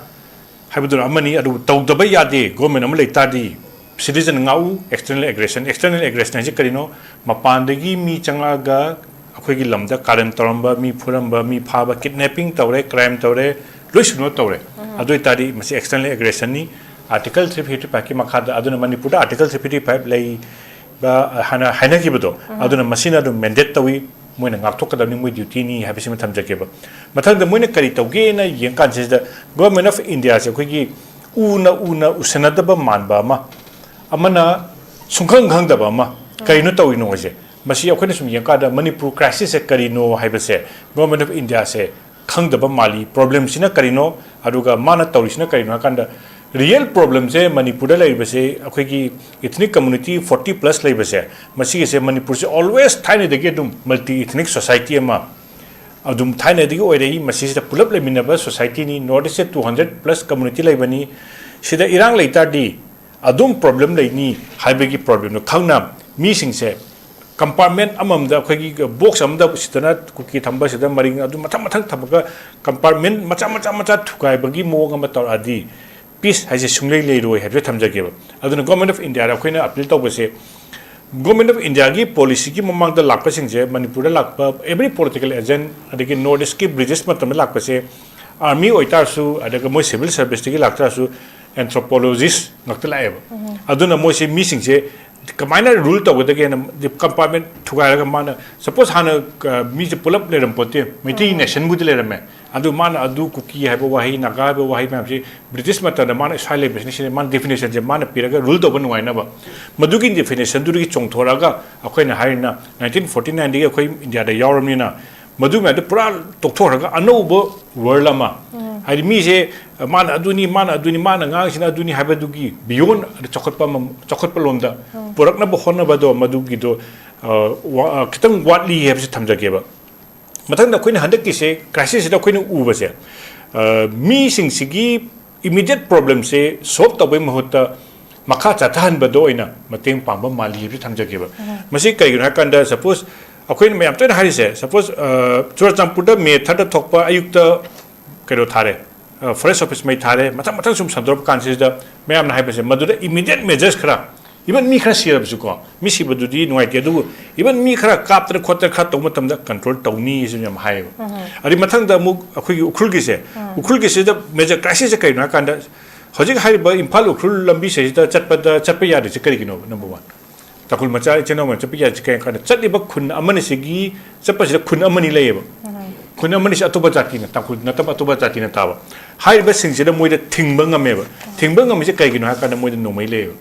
ꯍꯥꯏꯕꯗꯨꯅ ꯑꯃꯅꯤ꯫ ꯑꯗꯨꯕꯨ ꯇꯧꯗꯕ ꯌꯥꯗꯦ꯫ ꯒꯣꯔꯃꯦꯟ ꯑꯃ ꯂꯩ ꯇꯥꯔꯗꯤ ꯁꯤꯇꯤꯖꯟ ꯉꯥꯛꯎ꯫ ꯑꯦꯛꯁꯇꯔꯅꯦꯜ ꯑꯦꯒ꯭ꯔꯦꯁꯟ, ꯑꯦꯛꯁꯇꯔꯅꯦꯜ ꯑꯦꯒ꯭ꯔꯦꯁꯟ ꯍꯥꯏꯁꯦ ꯀꯔꯤꯅꯣ? ꯃꯄꯥꯟꯗꯒꯤ ꯃꯤ ꯆꯪꯉꯛꯑꯒ ꯑꯩꯈꯣꯏꯒꯤ ꯂꯝꯗ ꯀꯥꯔꯟ ꯇꯧꯔꯝꯕ, ꯃꯤ ꯐꯨꯔꯝꯕ, ꯃꯤ ꯐꯥꯕ, ꯀꯤꯗꯅꯦꯄꯤꯡ ꯇꯧꯔꯦ, ꯀ꯭ꯔꯥꯏꯝ ꯇꯧꯔꯦ, ꯂꯣꯏ ꯁꯨꯅ ꯇꯧꯔꯦ꯫ ꯑꯗꯨ ꯑꯣꯏꯇꯥꯔꯗꯤ ꯃꯁꯤ ꯑꯦꯛꯁꯇꯔꯅꯦꯜ ꯑꯦꯒ꯭ꯔꯦꯁꯟꯅꯤ꯫ ꯑꯥꯔꯇꯤꯀꯜ ꯊ꯭ꯔꯤ ꯐꯤꯐꯇꯤ ꯐꯥꯏꯚꯀꯤ ꯃꯈꯥꯗ, ꯑꯗꯨꯅ ꯃꯅꯤꯄꯨꯔꯗ ꯑꯥꯔꯇꯤꯀꯜ ꯊ꯭ꯔꯤ ꯐꯤꯐꯇꯤ ꯐꯥꯏꯚ ꯂꯩꯕ ꯍꯥꯟꯅ ꯍꯥꯏꯅꯈꯤꯕꯗꯣ, ꯑꯗꯨꯅ ꯃꯁꯤꯅ ꯑꯗꯨꯝ ꯃꯦꯟꯗꯦꯠ ꯇꯧꯏ꯫ ꯃꯣꯏꯅ ꯉꯥꯛꯊꯣꯛꯀꯗꯕꯅꯤ, ꯃꯣꯏ ꯗ꯭ꯌꯨꯇꯤꯅꯤ ꯍꯥꯏꯕꯁꯤꯃ ꯊꯝꯖꯒꯦꯕ꯫ ꯃꯊꯪꯗ ꯃꯣꯏꯅ ꯀꯔꯤ ꯇꯧꯒꯦꯅ ꯌꯦꯡꯀꯥꯟꯁꯤꯗ, ꯒꯣꯔꯃꯦꯟ ꯑꯣꯐ ꯏꯟꯗꯤꯌꯥꯁꯦ ꯑꯩꯈꯣꯏꯒꯤ ꯎꯅ ꯎꯅ ꯎꯁꯟꯅꯗꯕ ꯃꯥꯟꯕ ꯑꯃ, ꯑꯃꯅ ꯁꯨꯡꯈꯪ ꯈꯪꯗꯕ ꯑꯃ, ꯀꯔꯤꯅꯣ ꯇꯧꯔꯤꯅꯣ ꯍꯥꯏꯁꯦ꯫ ꯃꯁꯤ ꯑꯩꯈꯣꯏꯅ ꯁꯨꯝ ꯌꯦꯡꯀꯥꯟꯗ ꯃꯅꯤꯄꯨꯔ ꯀ꯭ꯔꯥꯏꯁꯤꯁꯁꯦ ꯀꯔꯤꯅꯣ ꯍꯥꯏꯕꯁꯦ ꯒꯣꯔꯃꯦꯟ ꯑꯣꯐ ꯏꯟꯗꯤꯌꯥꯁꯦ ꯈꯪꯗꯕ ꯃꯥꯜꯂꯤ꯫ ꯄ꯭ꯔꯣꯕ꯭ꯂꯦꯝꯁꯤꯅ ꯀꯔꯤꯅꯣ, ꯑꯗꯨꯒ ꯃꯥꯅ ꯇꯧꯔꯤꯁꯤꯅ ꯀꯔꯤꯅꯣ ꯍꯥꯏ ꯀꯥꯟꯗ, ꯔꯤꯌꯦꯜ ꯄ꯭ꯔꯣꯕ꯭ꯂꯦꯝꯁꯦ ꯃꯅꯤꯄꯨꯔꯗ ꯂꯩꯔꯤꯕꯁꯦ ꯑꯩꯈꯣꯏꯒꯤ ꯏꯊꯅꯤꯛ ꯀꯝꯃꯨꯅꯤꯇꯤ ꯐꯣꯔꯇꯤ ꯄ꯭ꯂꯁ ꯂꯩꯕꯁꯦ, ꯃꯁꯤꯒꯤꯁꯦ ꯃꯅꯤꯄꯨꯔꯁꯦ ꯑꯣꯜꯋꯦꯁ ꯊꯥꯏꯅꯗꯒꯤ ꯑꯗꯨꯝ ꯃꯜꯇꯤ ꯏꯊꯅꯤꯛ ꯁꯣꯁꯥꯏꯇꯤ ꯑꯃ ꯑꯗꯨꯝ ꯊꯥꯏꯅꯗꯒꯤ ꯑꯣꯏꯔꯛꯏ꯫ ꯃꯁꯤꯁꯤꯗ ꯄꯨꯂꯞ ꯂꯩꯃꯤꯟꯅꯕ ꯁꯣꯁꯥꯏꯇꯤꯅꯤ꯫ ꯅꯣꯔꯠ ꯏꯁꯁꯦ ꯇꯨ ꯍꯟꯗ꯭ꯔꯦꯠ ꯄ꯭ꯂꯁ ꯀꯝꯃꯨꯅꯤꯇꯤ ꯂꯩꯕꯅꯤ꯫ ꯁꯤꯗ ꯏꯔꯥꯡ ꯂꯩ ꯇꯥꯔꯗꯤ ꯑꯗꯨꯝ ꯄ꯭ꯔꯣꯕ꯭ꯂꯦꯝ ꯂꯩꯅꯤ ꯍꯥꯏꯕꯒꯤ ꯄ꯭ꯔꯣꯕ꯭ꯂꯦꯝꯗꯣ ꯈꯪꯅ ꯃꯤꯁꯤꯡꯁꯦ ꯀꯝꯄꯥꯔꯠꯃꯦꯟ ꯑꯃꯃꯝꯗ, ꯑꯩꯈꯣꯏꯒꯤ ꯕꯣꯛꯁ ꯑꯃꯗ ꯁꯤꯗꯅ ꯀꯨꯀꯤ ꯊꯝꯕ, ꯁꯤꯗ ꯃꯔꯤꯡ, ꯑꯗꯨ ꯃꯊꯪ ꯃꯊꯪ ꯊꯝꯃꯒ ꯀꯝꯄꯥꯔꯠꯃꯦꯟ ꯃꯆꯥ ꯃꯆꯥ ꯃꯆꯥ ꯊꯨꯒꯥꯏꯕꯒꯤ ꯃꯑꯣꯡ ꯑꯃ ꯇꯧꯔꯛꯑꯗꯤ ꯄꯤꯁ ꯍꯥꯏꯁꯦ ꯁꯨꯡꯂꯩ ꯂꯩꯔꯣꯏ ꯍꯥꯏꯕꯁꯦ ꯊꯝꯖꯒꯦꯕ꯫ ꯑꯗꯨꯅ ꯒꯣꯔꯃꯦꯟ ꯑꯣꯐ ꯏꯟꯗꯤꯌꯥꯗ ꯑꯩꯈꯣꯏꯅ ꯑꯄꯤꯜ ꯇꯧꯕꯁꯦ, ꯒꯣꯔꯃꯦꯟ ꯑꯣꯐ ꯏꯟꯗꯤꯌꯥꯒꯤ ꯄꯣꯂꯤꯁꯤꯒꯤ ꯃꯃꯥꯡꯗ ꯂꯥꯛꯄꯁꯤꯡꯁꯦ, ꯃꯅꯤꯄꯨꯔꯗ ꯂꯥꯛꯄ ꯑꯦꯕ꯭ꯔꯤ ꯄꯣꯂꯤꯇꯤꯀꯦꯜ ꯑꯦꯖꯦꯟ, ꯑꯗꯒꯤ ꯅꯣꯔꯠ ꯏꯁꯀꯤ ꯕ꯭ꯔꯤꯇꯤꯁ ꯃꯇꯝꯗ ꯂꯥꯛꯄꯁꯦ, ꯑꯥꯔꯃꯤ ꯑꯣꯏꯇꯥꯔꯁꯨ, ꯑꯗꯨꯒ ꯃꯣꯏ ꯁꯤꯚꯤꯜ ꯁꯔꯚꯤꯁꯇꯒꯤ ꯂꯥꯛꯇꯥꯔꯁꯨ, ꯑꯦꯟꯊ꯭ꯔꯣꯄꯣꯂꯣꯖꯤꯁ ꯉꯥꯛꯇ ꯂꯥꯛꯑꯦꯕ꯫ ꯑꯗꯨꯅ ꯃꯣꯏꯁꯦ ꯃꯤꯁꯤꯡꯁꯦ ꯀꯃꯥꯏꯅ ꯔꯨꯜ ꯇꯧꯒꯗꯒꯦꯅ ꯀꯝꯄꯥꯔꯠꯃꯦꯟ ꯊꯨꯒꯥꯏꯔꯒ ꯃꯥꯅ, ꯁꯄꯣꯁ ꯍꯥꯟꯅ, ꯑ, ꯃꯤꯁꯦ ꯄꯨꯂꯞ ꯂꯩꯔꯝꯄꯣꯠꯇꯦ, ꯃꯩꯇꯩ ꯅꯦꯁꯟꯕꯨꯗꯤ ꯂꯩꯔꯝꯃꯦ꯫ ꯑꯗꯨ ꯃꯥꯅ ꯑꯗꯨ ꯀꯨꯀꯤ ꯍꯥꯏꯕ ꯋꯥꯍꯩ, ꯅꯥꯒꯥ ꯍꯥꯏꯕ ꯋꯥꯍꯩ ꯃꯌꯥꯝꯁꯤ ꯕ꯭ꯔꯤꯇꯤꯁ ꯃꯇꯝꯗ ꯃꯥꯅ ꯁ꯭ꯋꯥꯏ ꯂꯩꯕꯁꯤꯅ ꯁꯤꯅ ꯃꯥꯅ ꯗꯤꯐꯤꯅꯦꯁꯟꯁꯦ ꯃꯥꯅ ꯄꯤꯔꯒ ꯔꯨꯜ ꯇꯧꯕ ꯅꯨꯡꯉꯥꯏꯅꯕ꯫ ꯃꯗꯨꯒꯤ ꯗꯤꯐꯤꯅꯦꯁꯟꯗꯨꯗꯒꯤ ꯆꯣꯡꯊꯣꯔꯛꯑꯒ ꯑꯩꯈꯣꯏꯅ ꯍꯥꯏꯔꯤꯅ ꯅꯥꯏꯟꯇꯤꯟ ꯐꯣꯔꯇꯤ ꯅꯥꯏꯟꯗꯒꯤ ꯑꯩꯈꯣꯏ ꯏꯟꯗꯤꯌꯥꯗ ꯌꯥꯎꯔꯕꯅꯤꯅ, ꯃꯗꯨ ꯃꯌꯥꯝꯗꯣ ꯄꯨꯔꯥ ꯇꯣꯛꯊꯣꯛꯈ꯭ꯔꯒ ꯑꯅꯧꯕ ꯋꯥꯔꯜ ꯑꯃ, ꯍꯥꯏꯗꯤ ꯃꯤꯁꯦ ꯃꯥꯅ ꯑꯗꯨꯅꯤ, ꯃꯥꯅ ꯑꯗꯨꯅꯤ, ꯃꯥꯅ ꯉꯥꯡꯉꯤꯁꯤꯅ ꯑꯗꯨꯅꯤ ꯍꯥꯏꯕꯗꯨꯒꯤ ꯕꯤꯌꯣꯟ ꯆꯥꯎꯈꯠꯄ ꯑꯃ, ꯆꯥꯎꯈꯠꯄ ꯂꯣꯝꯗ ꯄꯨꯔꯛꯅꯕ ꯍꯣꯠꯅꯕꯗꯣ ꯃꯗꯨꯒꯤꯗꯣ, ꯑ, ꯋꯥ-, ꯑ, ꯈꯤꯇꯪ ꯋꯥꯠꯂꯤ ꯍꯥꯏꯕꯁꯤ ꯊꯝꯖꯒꯦꯕ꯫ ꯃꯊꯪꯗ ꯑꯩꯈꯣꯏꯅ ꯍꯟꯗꯛꯀꯤꯁꯦ, ꯀ꯭ꯔꯥꯏꯁꯤꯁꯁꯤꯗ ꯑꯩꯈꯣꯏꯅ ꯎꯕꯁꯦ, ꯑ, ꯃꯤꯁꯤꯡꯁꯤꯒꯤ ꯏꯃꯤꯗꯤꯌꯦꯠ ꯄ꯭ꯔꯣꯕ꯭ꯂꯦꯝꯁꯦ ꯁꯣꯜꯕ ꯇꯧꯕꯩ ꯃꯍꯨꯠꯇ ꯃꯈꯥ ꯆꯠꯊꯍꯟꯕꯗ ꯑꯣꯏꯅ ꯃꯇꯦꯡ ꯄꯥꯡꯕ ꯃꯥꯜꯂꯤ ꯍꯥꯏꯕꯁꯤ ꯊꯝꯖꯒꯦꯕ꯫ ꯃꯁꯤ ꯀꯩꯒꯤꯅꯣ ꯍꯥꯏ ꯀꯥꯟꯗ, ꯁꯄꯣꯁ ꯑꯩꯈꯣꯏꯅ ꯃꯌꯥꯝ ꯇꯣꯏꯅ ꯍꯥꯏꯔꯤꯁꯦ, ꯁꯄꯣꯁ, ꯑ, ꯆꯨꯔꯆꯥꯟꯄꯨꯔꯗ ꯃꯦ ꯊꯥꯔꯗ ꯊꯣꯛꯄ ꯑꯌꯨꯛꯇ ꯀꯩꯅꯣ ꯊꯥꯔꯦ, ꯐꯣꯔꯦꯁ ꯑꯣꯐꯤꯁ ꯃꯩ ꯊꯥꯔꯦ, ꯃꯊꯪ ꯃꯊꯪ ꯁꯨꯝ ꯁꯟꯗꯣꯔꯛꯄ ꯀꯥꯟꯁꯤꯗ ꯃꯌꯥꯝꯅ ꯍꯥꯏꯕꯁꯦ ꯃꯗꯨꯗ ꯏꯃꯤꯗꯤꯌꯦꯠ ꯃꯦꯖꯔꯁ ꯈꯔ, ꯏꯚꯟ ꯃꯤ ꯈꯔ ꯁꯤꯔꯕꯁꯨꯀꯣ, ꯃꯤ ꯁꯤꯕꯗꯨꯗꯤ ꯅꯨꯡꯉꯥꯏꯇꯦ, ꯑꯗꯨꯕꯨ ꯏꯚꯟ ꯃꯤ ꯈꯔ ꯀꯥꯞꯇꯅ ꯈꯣꯠꯇꯅ ꯈꯔ ꯇꯧꯕ ꯃꯇꯝꯗ ꯀꯟꯇ꯭ꯔꯣꯜ ꯇꯧꯅꯤ ꯁꯤꯅ ꯌꯥꯝ ꯍꯥꯏꯌꯦꯕ꯫ ꯑꯗꯩ ꯃꯊꯪꯗ ꯑꯃꯨꯛ ꯑꯩꯈꯣꯏꯒꯤ ꯎꯈ꯭ꯔꯨꯜꯒꯤꯁꯦ, ꯎꯈ꯭ꯔꯨꯜꯒꯤꯁꯤꯗ ꯃꯦꯖꯔ ꯀ꯭ꯔꯥꯏꯁꯤꯁꯁꯦ ꯀꯩꯅꯣ ꯍꯥꯏꯀꯥꯟꯗ, ꯍꯧꯖꯤꯛ ꯍꯥꯏꯔꯤꯕ ꯏꯝꯐꯥꯜ ꯎꯈ꯭ꯔꯨꯜ ꯂꯝꯕꯤꯁꯤꯗ ꯆꯠꯄꯗ ꯆꯠꯄ ꯌꯥꯗ꯭ꯔꯤꯁꯦ ꯀꯔꯤꯒꯤꯅꯣꯕ? ꯅꯝꯕꯔ ꯋꯥꯟ, ꯇꯥꯡꯈꯨꯜ ꯃꯆꯥ ꯏꯆꯤꯟ ꯏꯅꯥꯎ ꯃꯌꯥꯝ ꯆꯠꯄ ꯌꯥꯗ꯭ꯔꯤꯁꯦ ꯀꯩ ꯍꯥꯏ ꯀꯥꯟꯗ, ꯆꯠꯂꯤꯕ ꯈꯨꯟ ꯑꯃꯅꯤꯁꯤꯒꯤ ꯆꯠꯄꯁꯤꯗ ꯈꯨꯟ ꯑꯃꯅꯤ ꯂꯩꯌꯦꯕ꯫ ꯈꯨꯟ ꯑꯃꯅꯤꯁꯦ ꯑꯇꯣꯞꯄ ꯖꯥꯇꯤꯅ, ꯇꯥꯡꯈꯨꯜ ꯅꯠꯇꯕ ꯑꯇꯣꯞꯄ ꯖꯥꯇꯤꯅ ꯇꯥꯕ꯫ ꯍꯥꯏꯔꯤꯕꯁꯤꯡꯁꯤꯗ ꯃꯣꯏꯗ ꯊꯤꯡꯕ ꯉꯝꯃꯦꯕ꯫ ꯊꯤꯡꯕ ꯉꯝꯃꯤꯁꯦ ꯀꯩꯒꯤꯅꯣ ꯍꯥꯏ ꯀꯥꯟꯗ ꯃꯣꯏꯗ ꯅꯣꯡꯃꯩ ꯂꯩꯌꯦꯕ,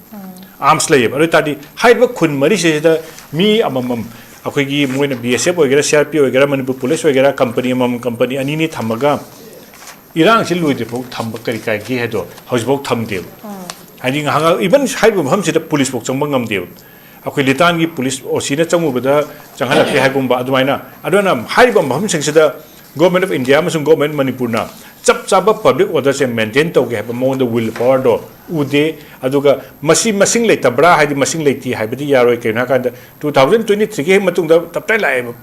ꯑꯥꯔꯝꯁ ꯂꯩꯌꯦꯕ꯫ ꯑꯗꯨ ꯑꯣꯏ ꯇꯥꯔꯗꯤ ꯍꯥꯏꯔꯤꯕ ꯈꯨꯟ ꯃꯔꯤꯁꯤꯗ ꯃꯤ ꯑꯃꯃꯝ, ꯑꯩꯈꯣꯏꯒꯤ ꯃꯣꯏꯅ ꯕꯤ ꯑꯦꯁ ꯑꯦꯐ ꯑꯣꯏꯒꯦꯔꯥ, ꯁꯤ ꯑꯥꯔ ꯄꯤ ꯑꯣꯏꯒꯦꯔꯥ, ꯃꯅꯤꯄꯨꯔ ꯄꯨꯂꯤꯁ ꯑꯣꯏꯒꯦꯔꯥ, ꯀꯝꯄꯅꯤ ꯑꯃꯃꯝ, ꯀꯝꯄꯅꯤ ꯑꯅꯤꯅꯤ ꯊꯝꯃꯒ ꯏꯔꯥꯡꯁꯤ ꯂꯣꯏꯗ꯭ꯔꯤꯐꯥꯎ ꯊꯝꯕ ꯀꯔꯤ ꯀꯥꯏꯒꯦ ꯍꯥꯏꯗꯣ ꯍꯧꯖꯤꯛꯐꯥꯎ ꯊꯝꯗꯦꯕ꯫ ꯍꯥꯏꯗꯤ ꯉꯥꯏꯍꯥꯛ, ꯏꯚꯟ ꯍꯥꯏꯔꯤꯕ ꯃꯐꯝꯁꯤꯗ ꯄꯨꯂꯤꯁꯐꯥꯎ ꯆꯪꯕ ꯉꯝꯗꯦꯕ꯫ ꯑꯩꯈꯣꯏ ꯂꯤꯇꯥꯟꯒꯤ ꯄꯨꯂꯤꯁ ꯑꯣ ꯁꯤꯅ ꯆꯪꯉꯨꯕꯗ ꯆꯪꯍꯜꯂꯛꯇꯦ ꯍꯥꯏꯒꯨꯝꯕ ꯑꯗꯨꯃꯥꯏꯅ꯫ ꯑꯗꯨꯅ ꯍꯥꯏꯔꯤꯕ ꯃꯐꯝꯁꯤꯡꯁꯤꯗ ꯒꯣꯔꯃꯦꯟ ꯑꯣꯐ ꯏꯟꯗꯤꯌꯥ ꯑꯃꯁꯨꯡ ꯒꯣꯔꯃꯦꯟ ꯃꯅꯤꯄꯨꯔꯅ ꯆꯞ ꯆꯥꯕ ꯄꯕ꯭ꯂꯤꯛ ꯑꯣꯔꯗꯔꯁꯦ ꯃꯦꯟꯇꯦꯟ ꯇꯧꯒꯦ ꯍꯥꯏꯕ ꯃꯉꯣꯟꯗ ꯋꯤꯜ ꯄꯋꯔꯗꯣ ꯎꯗꯦ꯫ ꯑꯗꯨꯒ ꯃꯁꯤ ꯃꯁꯤꯡ ꯂꯩꯇꯕ꯭ꯔꯥ ꯍꯥꯏꯗꯤ ꯃꯁꯤꯡ ꯂꯩꯇꯦ ꯍꯥꯏꯕꯗꯤ ꯌꯥꯔꯣꯏ꯫ ꯀꯩꯒꯤꯅꯣ ꯍꯥꯏ ꯀꯥꯟꯗ, ꯇꯨ ꯊꯥꯎꯖꯟ ꯇ꯭ꯋꯦꯟꯇꯤ ꯊ꯭ꯔꯤꯒꯤ ꯍꯦꯛ ꯃꯇꯨꯡꯗ ꯇꯞꯇꯥꯏ ꯂꯥꯛꯑꯦꯕ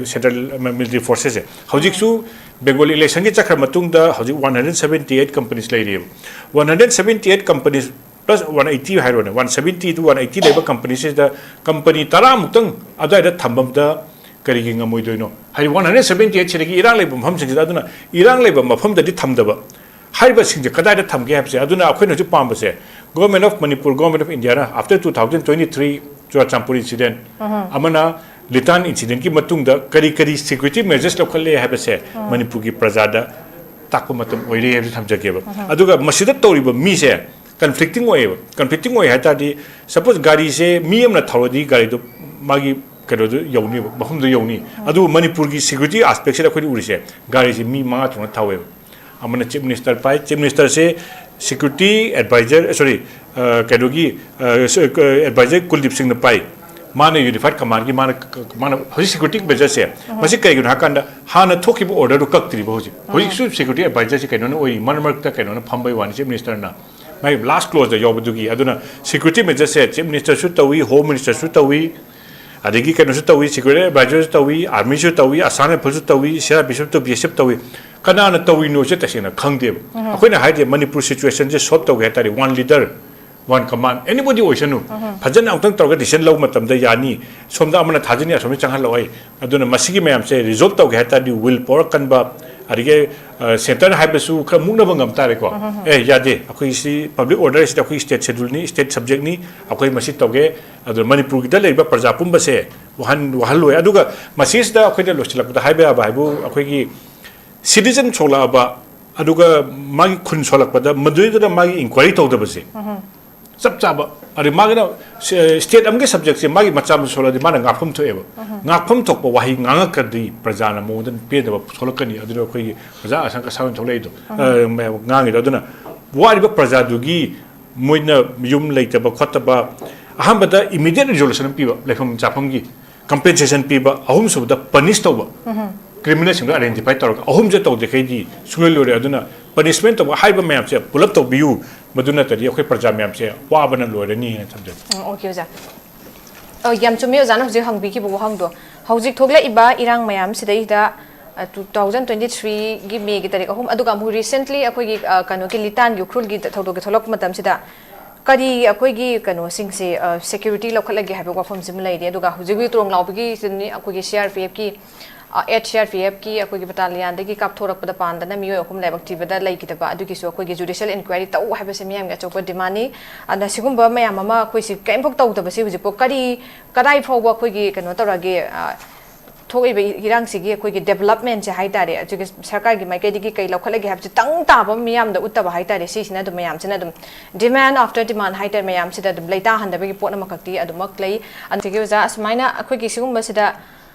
ꯁꯦꯟꯇ꯭ꯔꯦꯜ ꯃꯤꯂꯤꯇꯔꯤ ꯐꯣꯔꯁꯦꯁꯁꯦ꯫ ꯍꯧꯖꯤꯛꯁꯨ ꯕꯦꯡꯒꯣꯜ ꯏꯂꯦꯛꯁꯟꯒꯤ ꯆꯠꯈ꯭ꯔ ꯃꯇꯨꯡꯗ ꯍꯧꯖꯤꯛ one hundred seventy eight companies ꯂꯩꯔꯤꯑꯕ꯫ One hundred seventy eight companies plus one eighty ꯍꯥꯏꯔꯣꯅꯦ, one seventy two one eighty ꯂꯩꯕ ꯀꯝꯄꯅꯤꯁꯤꯗ ꯀꯝꯄꯅꯤ ꯇꯔꯥꯃꯨꯛꯇꯪ ꯑꯗꯨꯋꯥꯏꯗ ꯊꯝꯕꯗ ꯀꯔꯤꯒꯤ ꯉꯝꯃꯣꯏꯗꯣꯏꯅꯣ? ꯍꯥꯏꯗꯤ ꯋꯥꯟ ꯍꯟꯗ꯭ꯔꯦꯠ ꯁꯕꯦꯟꯇꯤ ꯑꯩꯠ ꯁꯤꯗꯒꯤ ꯏꯔꯥꯡ ꯂꯩꯕ ꯃꯐꯝꯁꯤꯡꯁꯤꯗ, ꯑꯗꯨꯅ ꯏꯔꯥꯡ ꯂꯩꯕ ꯃꯐꯝꯗꯗꯤ ꯊꯝꯗꯕ, ꯍꯥꯏꯔꯤꯕꯁꯤꯡꯁꯦ ꯀꯗꯥꯏꯗ ꯊꯝꯒꯦ ꯍꯥꯏꯕꯁꯦ꯫ ꯑꯗꯨꯅ ꯑꯩꯈꯣꯏꯅ ꯍꯧꯖꯤꯛ ꯄꯥꯝꯕꯁꯦ, Government of Manipur, Government of Indiaꯅ after two thousand twenty three Churachandpur incident ꯑꯃꯅ ꯂꯤꯇꯥꯟ ꯏꯟꯁꯤꯗꯦꯟꯒꯤ ꯃꯇꯨꯡꯗ ꯀꯔꯤ ꯀꯔꯤ ꯁꯦꯀ꯭ꯌꯨꯔꯤꯇꯤ ꯃꯦꯖꯔꯁ ꯂꯧꯈꯠꯂꯦ ꯍꯥꯏꯕꯁꯦ ꯃꯅꯤꯄꯨꯔꯒꯤ ꯄ꯭ꯔꯖꯥꯗ ꯇꯥꯛꯄ ꯃꯇꯝ ꯑꯣꯏꯔꯦ ꯍꯥꯏꯕꯁꯤ ꯊꯝꯖꯒꯦꯕ꯫ ꯑꯗꯨꯒ ꯃꯁꯤꯗ ꯇꯧꯔꯤꯕ ꯃꯤꯁꯦ ꯀꯟꯐ꯭ꯂꯤꯛꯇꯤꯡ ꯑꯣꯏꯌꯦꯕ꯫ ꯀꯟꯐ꯭ꯂꯤꯛꯇꯤꯡ ꯑꯣꯏ ꯍꯥꯏ ꯇꯥꯔꯗꯤ, ꯁꯄꯣꯁ ꯒꯥꯔꯤꯁꯦ ꯃꯤ ꯑꯃꯅ ꯊꯧꯔꯗꯤ ꯒꯥꯔꯤꯗꯣ ꯃꯥꯒꯤ ꯀꯩꯅꯣꯗꯣ ꯌꯧꯅꯤꯕ, ꯃꯐꯝꯗꯣ ꯌꯧꯅꯤ꯫ ꯑꯗꯨꯕꯨ ꯃꯅꯤꯄꯨꯔꯒꯤ ꯁꯦꯀ꯭ꯌꯨꯔꯤꯇꯤ ꯑꯦꯁꯄꯦꯛꯁꯤꯗ ꯑꯩꯈꯣꯏꯅ ꯎꯔꯤꯁꯦ, ꯒꯥꯔꯤꯁꯦ ꯃꯤ ꯃꯉꯥ ꯇꯔꯨꯛꯅ ꯊꯧꯋꯦꯕ꯫ ꯑꯃꯅ ꯆꯤꯐ ꯃꯤꯅꯤꯁꯇꯔ ꯄꯥꯏ, ꯆꯤꯐ ꯃꯤꯅꯤꯁꯇꯔꯁꯦ ꯁꯦꯀ꯭ꯌꯨꯔꯤꯇꯤ ꯑꯦꯗꯚꯥꯏꯖꯔ, ꯁꯣꯔꯤ, ꯀꯩꯅꯣꯒꯤ ꯑꯦꯗꯚꯥꯏꯖꯔ ꯀꯨꯜꯗꯤꯞ ꯁꯤꯡꯅ ꯄꯥꯏ꯫ ꯃꯥꯅ ꯌꯨꯅꯤꯐꯥꯏꯠ ꯀꯃꯥꯟꯒꯤ, ꯃꯥꯅ ꯃꯥꯅ ꯍꯧꯖꯤꯛ ꯁꯦꯀ꯭ꯌꯨꯔꯤꯇꯤ ꯃꯦꯖꯔꯁꯦ, ꯃꯁꯤ ꯀꯩꯒꯤꯅꯣ ꯍꯥꯏꯀꯥꯟꯗ ꯍꯥꯟꯅ ꯊꯣꯛꯈꯤꯕ ꯑꯣꯔꯗꯔꯗꯨ ꯀꯛꯇ꯭ꯔꯤꯕ ꯍꯧꯖꯤꯛ꯫ ꯍꯧꯖꯤꯛꯁꯨ ꯁꯦꯀ꯭ꯌꯨꯔꯤꯇꯤ ꯑꯦꯗꯚꯥꯏꯖꯔꯁꯦ ꯀꯩꯅꯣꯅ ꯑꯣꯏꯔꯤ, ꯃꯔꯛ ꯃꯔꯛꯇ ꯀꯩꯅꯣꯅ ꯐꯝꯕꯩ ꯋꯥꯅꯤ, ꯆꯤꯐ ꯃꯤꯅꯤꯁꯇꯔꯅ꯫ ꯃꯥꯒꯤ ꯂꯥꯁ ꯀ꯭ꯂꯣꯖꯇ ꯌꯥꯎꯕꯗꯨꯒꯤ꯫ ꯑꯗꯨꯅ ꯁꯦꯀ꯭ꯌꯨꯔꯤꯇꯤ ꯃꯦꯖꯔꯁꯦ ꯆꯤꯐ ꯃꯤꯅꯤꯁꯇꯔꯁꯨ ꯇꯧꯏ, ꯍꯣꯝ ꯃꯤꯅꯤꯁꯇꯔꯁꯨ ꯇꯧꯏ, ꯑꯗꯒꯤ ꯀꯩꯅꯣꯁꯨ ꯇꯧꯏ, ꯁꯦꯀ꯭ꯌꯨꯔꯤꯇꯤ ꯑꯦꯗꯚꯥꯏꯖꯔꯁꯨ ꯇꯧꯏ, ꯑꯥꯔꯃꯤꯁꯨ ꯇꯧꯏ, ꯑꯁꯥꯝ ꯔꯥꯏꯐꯜꯁꯨ ꯇꯧꯏ, ꯁꯤ ꯑꯥꯔ ꯄꯤ ꯑꯦꯐꯁꯨ ꯇꯧꯏ, ꯕꯤ ꯑꯦꯁ ꯑꯦꯐ ꯇꯧꯏ꯫ ꯀꯅꯥꯅ ꯇꯧꯔꯤꯅꯣꯁꯦ ꯇꯁꯦꯡꯅ ꯈꯪꯗꯦꯕ꯫ ꯑꯩꯈꯣꯏꯅ ꯍꯥꯏꯗꯤ ꯃꯅꯤꯄꯨꯔ situation ꯁꯦ solve ꯇꯧꯒꯦ ꯍꯥꯏ ꯇꯥꯔꯗꯤ one leader, one command, anybody ꯑꯣꯏꯁꯅꯨ, ꯐꯖꯅ ꯑꯃꯨꯛꯇꯪ ꯇꯧꯔꯒ decision ꯂꯧꯕ ꯃꯇꯝꯗ ꯌꯥꯅꯤ꯫ ꯁꯣꯝꯗ ꯑꯃꯅ ꯊꯥꯖꯅꯤ, ꯑꯁꯣꯝꯗ ꯆꯪꯍꯜꯂꯛꯑꯣꯏ꯫ ꯑꯗꯨꯅ ꯃꯁꯤꯒꯤ ꯃꯌꯥꯝꯁꯦ resolve ꯇꯧꯒꯦ ꯍꯥꯏ ꯇꯥꯔꯗꯤ will power ꯀꯟꯕ, ꯑꯗꯒꯤ centre ꯍꯥꯏꯕꯁꯨ ꯈꯔ ꯃꯨꯛꯅꯕ ꯉꯝ ꯇꯥꯔꯦꯀꯣ꯫ ꯑꯦ, ꯌꯥꯗꯦ, ꯑꯩꯈꯣꯏ ꯁꯤ public order ꯁꯤꯗ ꯑꯩꯈꯣꯏ state schedule ꯅꯤ, state subject ꯅꯤ, ꯑꯩꯈꯣꯏ ꯃꯁꯤ ꯇꯧꯒꯦ꯫ ꯑꯗꯨꯅ ꯃꯅꯤꯄꯨꯔꯒꯤꯗ ꯂꯩꯔꯤꯕ ꯄ꯭ꯔꯖꯥ ꯄꯨꯝꯕꯁꯦ ꯋꯥꯍꯟ ꯋꯥꯍꯜꯂꯣꯏ꯫ ꯑꯗꯨꯒ ꯃꯁꯤꯁꯤꯗ ꯑꯩꯈꯣꯏꯅ ꯂꯣꯏꯁꯤꯜꯂꯛꯄꯗ ꯍꯥꯏꯕ ꯌꯥꯕ ꯍꯥꯏꯕꯨ, ꯑꯩꯈꯣꯏꯒꯤ citizen ꯁꯣꯛꯂꯛꯑꯕ, ꯑꯗꯨꯒ ꯃꯥꯒꯤ ꯈꯨꯟ ꯁꯣꯛꯂꯛꯄꯗ ꯃꯗꯨꯏꯗꯨꯅ ꯃꯥꯒꯤ inquiry ꯇꯧꯗꯕꯁꯦ ꯆꯞ ꯆꯥꯕ꯫ ꯑꯗꯩ ꯃꯥꯒꯤꯅ state ꯑꯃꯒꯤ subject ꯁꯦ ꯃꯥꯒꯤ ꯃꯆꯥ ꯃꯁꯨ ꯁꯣꯛꯂꯛꯑꯗꯤ ꯃꯥꯅ ꯉꯥꯛꯐꯝ ꯊꯣꯛꯑꯦꯕ꯫ ꯉꯥꯛꯐꯝ ꯊꯣꯛꯄ ꯋꯥꯍꯩ ꯉꯥꯡꯉꯛꯀꯗꯤ ꯄ꯭ꯔꯖꯥꯅ ꯃꯉꯣꯟꯗ ꯄꯦꯟꯗꯕ ꯊꯣꯛꯂꯛꯀꯅꯤ꯫ ꯑꯗꯨꯅ ꯑꯩꯈꯣꯏꯒꯤ ꯑꯣꯖꯥ ꯑꯁꯪ ꯑꯁꯥꯡꯅ ꯊꯣꯛꯂꯛꯏꯗꯣ, ꯑ, ꯉꯥꯡꯉꯤꯗꯣ꯫ ꯑꯗꯨꯅ ꯋꯥꯔꯤꯕ ꯄ꯭ꯔꯖꯥꯗꯨꯒꯤ ꯃꯣꯏꯅ ꯌꯨꯝ ꯂꯩꯇꯕ ꯈꯣꯠꯇꯕ, ꯑꯍꯥꯟꯕꯗ immediate resolution ꯑꯃ ꯄꯤꯕ, ꯂꯩꯐꯝ ꯆꯥꯐꯝꯒꯤ compensation ꯄꯤꯕ, ꯑꯍꯨꯝꯁꯨꯕꯗ punish ꯇꯧꯕ, criminal ꯁꯤꯡꯗꯣ identify ꯇꯧꯔꯒ꯫ ꯑꯍꯨꯝꯁꯦ ꯇꯧꯗ꯭ꯔꯤꯈꯩꯗꯤ ꯁꯨꯡꯂꯣꯏ ꯂꯣꯏꯔꯦ꯫ ꯑꯗꯨꯅ punishment ꯇꯧꯕ ꯍꯥꯏꯕ ꯃꯌꯥꯝꯁꯦ ꯄꯨꯂꯞ ꯇꯧꯕꯤꯌꯨ, ꯃꯗꯨ ꯅꯠꯇ꯭ꯔꯗꯤ ꯑꯩꯈꯣꯏ ꯄ꯭ꯔꯖꯥ ꯃꯌꯥꯝꯁꯦ ꯋꯥꯕꯅ ꯂꯣꯏꯔꯅꯤ ꯍꯥꯏꯅ ꯊꯝꯖꯒꯦ꯫ ꯎꯝ, okay, ꯑꯣꯖꯥ꯫ ꯑ, ꯌꯥꯝ ꯆꯨꯝꯃꯤ ꯑꯣꯖꯥꯅ ꯍꯧꯖꯤꯛ ꯍꯪꯕꯤꯈꯤꯕ ꯋꯥꯍꯪꯗꯣ꯫ ꯍꯧꯖꯤꯛ ꯊꯣꯛꯂꯛꯏꯕ ꯏꯔꯥꯡ ꯃꯌꯥꯝꯁꯤꯗꯩꯗ, ꯑ, two thousand twenty three ꯒꯤ May ꯒꯤ ꯇꯥꯔꯤꯛ ꯑꯍꯨꯝ, ꯑꯗꯨꯒ ꯑꯃꯨꯛ recently ꯑꯩꯈꯣꯏꯒꯤ, ꯑ, ꯀꯩꯅꯣꯒꯤ ꯂꯤꯇꯥꯟꯒꯤ ꯎꯈ꯭ꯔꯨꯜꯒꯤ ꯊꯧꯗꯣꯛꯀꯤ ꯊꯣꯛꯂꯛꯄ ꯃꯇꯝꯁꯤꯗ ꯀꯔꯤ ꯑꯩꯈꯣꯏꯒꯤ ꯀꯩꯅꯣꯁꯤꯡꯁꯦ, ꯑ, security ꯂꯧꯈꯠꯂꯒꯦ ꯍꯥꯏꯕ ꯋꯥꯐꯝꯁꯤꯃ ꯂꯩꯔꯤ꯫ ꯑꯗꯨꯒ ꯍꯧꯖꯤꯛ ꯍꯧꯖꯤꯛ ꯇꯣꯔꯣꯡ ꯂꯥꯎꯕꯒꯤꯁꯤꯅꯤ ꯑꯩꯈꯣꯏꯒꯤ C R P F ꯀꯤ, ꯑ, eight C R P F ꯀꯤ ꯑꯩꯈꯣꯏꯒꯤ battalion ꯗꯒꯤ ꯀꯥꯞꯊꯣꯔꯛꯄꯗ ꯄꯥꯟꯗꯅ ꯃꯤꯑꯣꯏ ꯑꯍꯨꯝ ꯂꯥꯏꯕꯛ ꯊꯤꯕꯗ ꯂꯩꯈꯤꯗꯕ, ꯑꯗꯨꯒꯤꯁꯨ ꯑꯩꯈꯣꯏꯒꯤ judicial inquiry ꯇꯧ ꯍꯥꯏꯕꯁꯦ ꯃꯤꯌꯥꯝꯒꯤ ꯑꯆꯧꯕ demand ꯅꯤ꯫ ꯑꯗꯨꯅ ꯁꯤꯒꯨꯝꯕ ꯃꯌꯥꯝ ꯑꯃ ꯑꯩꯈꯣꯏꯁꯤ ꯀꯔꯤꯝꯐꯥꯎ ꯇꯧꯗꯕꯁꯤ ꯍꯧꯖꯤꯛꯐꯥꯎ ꯀꯔꯤ, ꯀꯗꯥꯏ ꯐꯥꯎꯕ ꯑꯩꯈꯣꯏꯒꯤ ꯀꯩꯅꯣ ꯇꯧꯔꯒꯦ, ꯑ, ꯊꯣꯛꯏꯕ ꯏꯔꯥꯡꯁꯤꯒꯤ ꯑꯩꯈꯣꯏꯒꯤ development ꯁꯦ ꯍꯥꯏ ꯇꯥꯔꯦ, ꯑꯗꯨꯒꯤ ꯁꯔꯀꯥꯔꯒꯤ ꯃꯥꯏꯀꯩꯗꯒꯤ ꯀꯩ ꯂꯧꯈꯠꯂꯒꯦ ꯍꯥꯏꯕꯁꯦ ꯇꯪ ꯇꯥꯕ ꯃꯤꯌꯥꯝꯗ ꯎꯠꯇꯕ ꯍꯥꯏ ꯇꯥꯔꯦ꯫ ꯁꯤꯁꯤꯅ ꯑꯗꯨꯝ ꯃꯌꯥꯝꯁꯤꯅ ꯑꯗꯨꯝ demand after demand ꯍꯥꯏ ꯇꯥꯔꯦ, ꯃꯌꯥꯝꯁꯤꯗ ꯑꯗꯨꯝ ꯂꯩꯇꯥꯍꯟꯗꯕꯒꯤ ꯄꯣꯠ ꯑꯃꯈꯛꯇꯤ ꯑꯗꯨꯃꯛ ꯂꯩ꯫ ꯑꯗꯨꯗꯒꯤ ꯑꯣꯖꯥ, ꯑꯁꯨꯃꯥꯏꯅ ꯑꯩꯈꯣꯏꯒꯤ ꯁꯤꯒꯨꯝꯕꯁꯤꯗ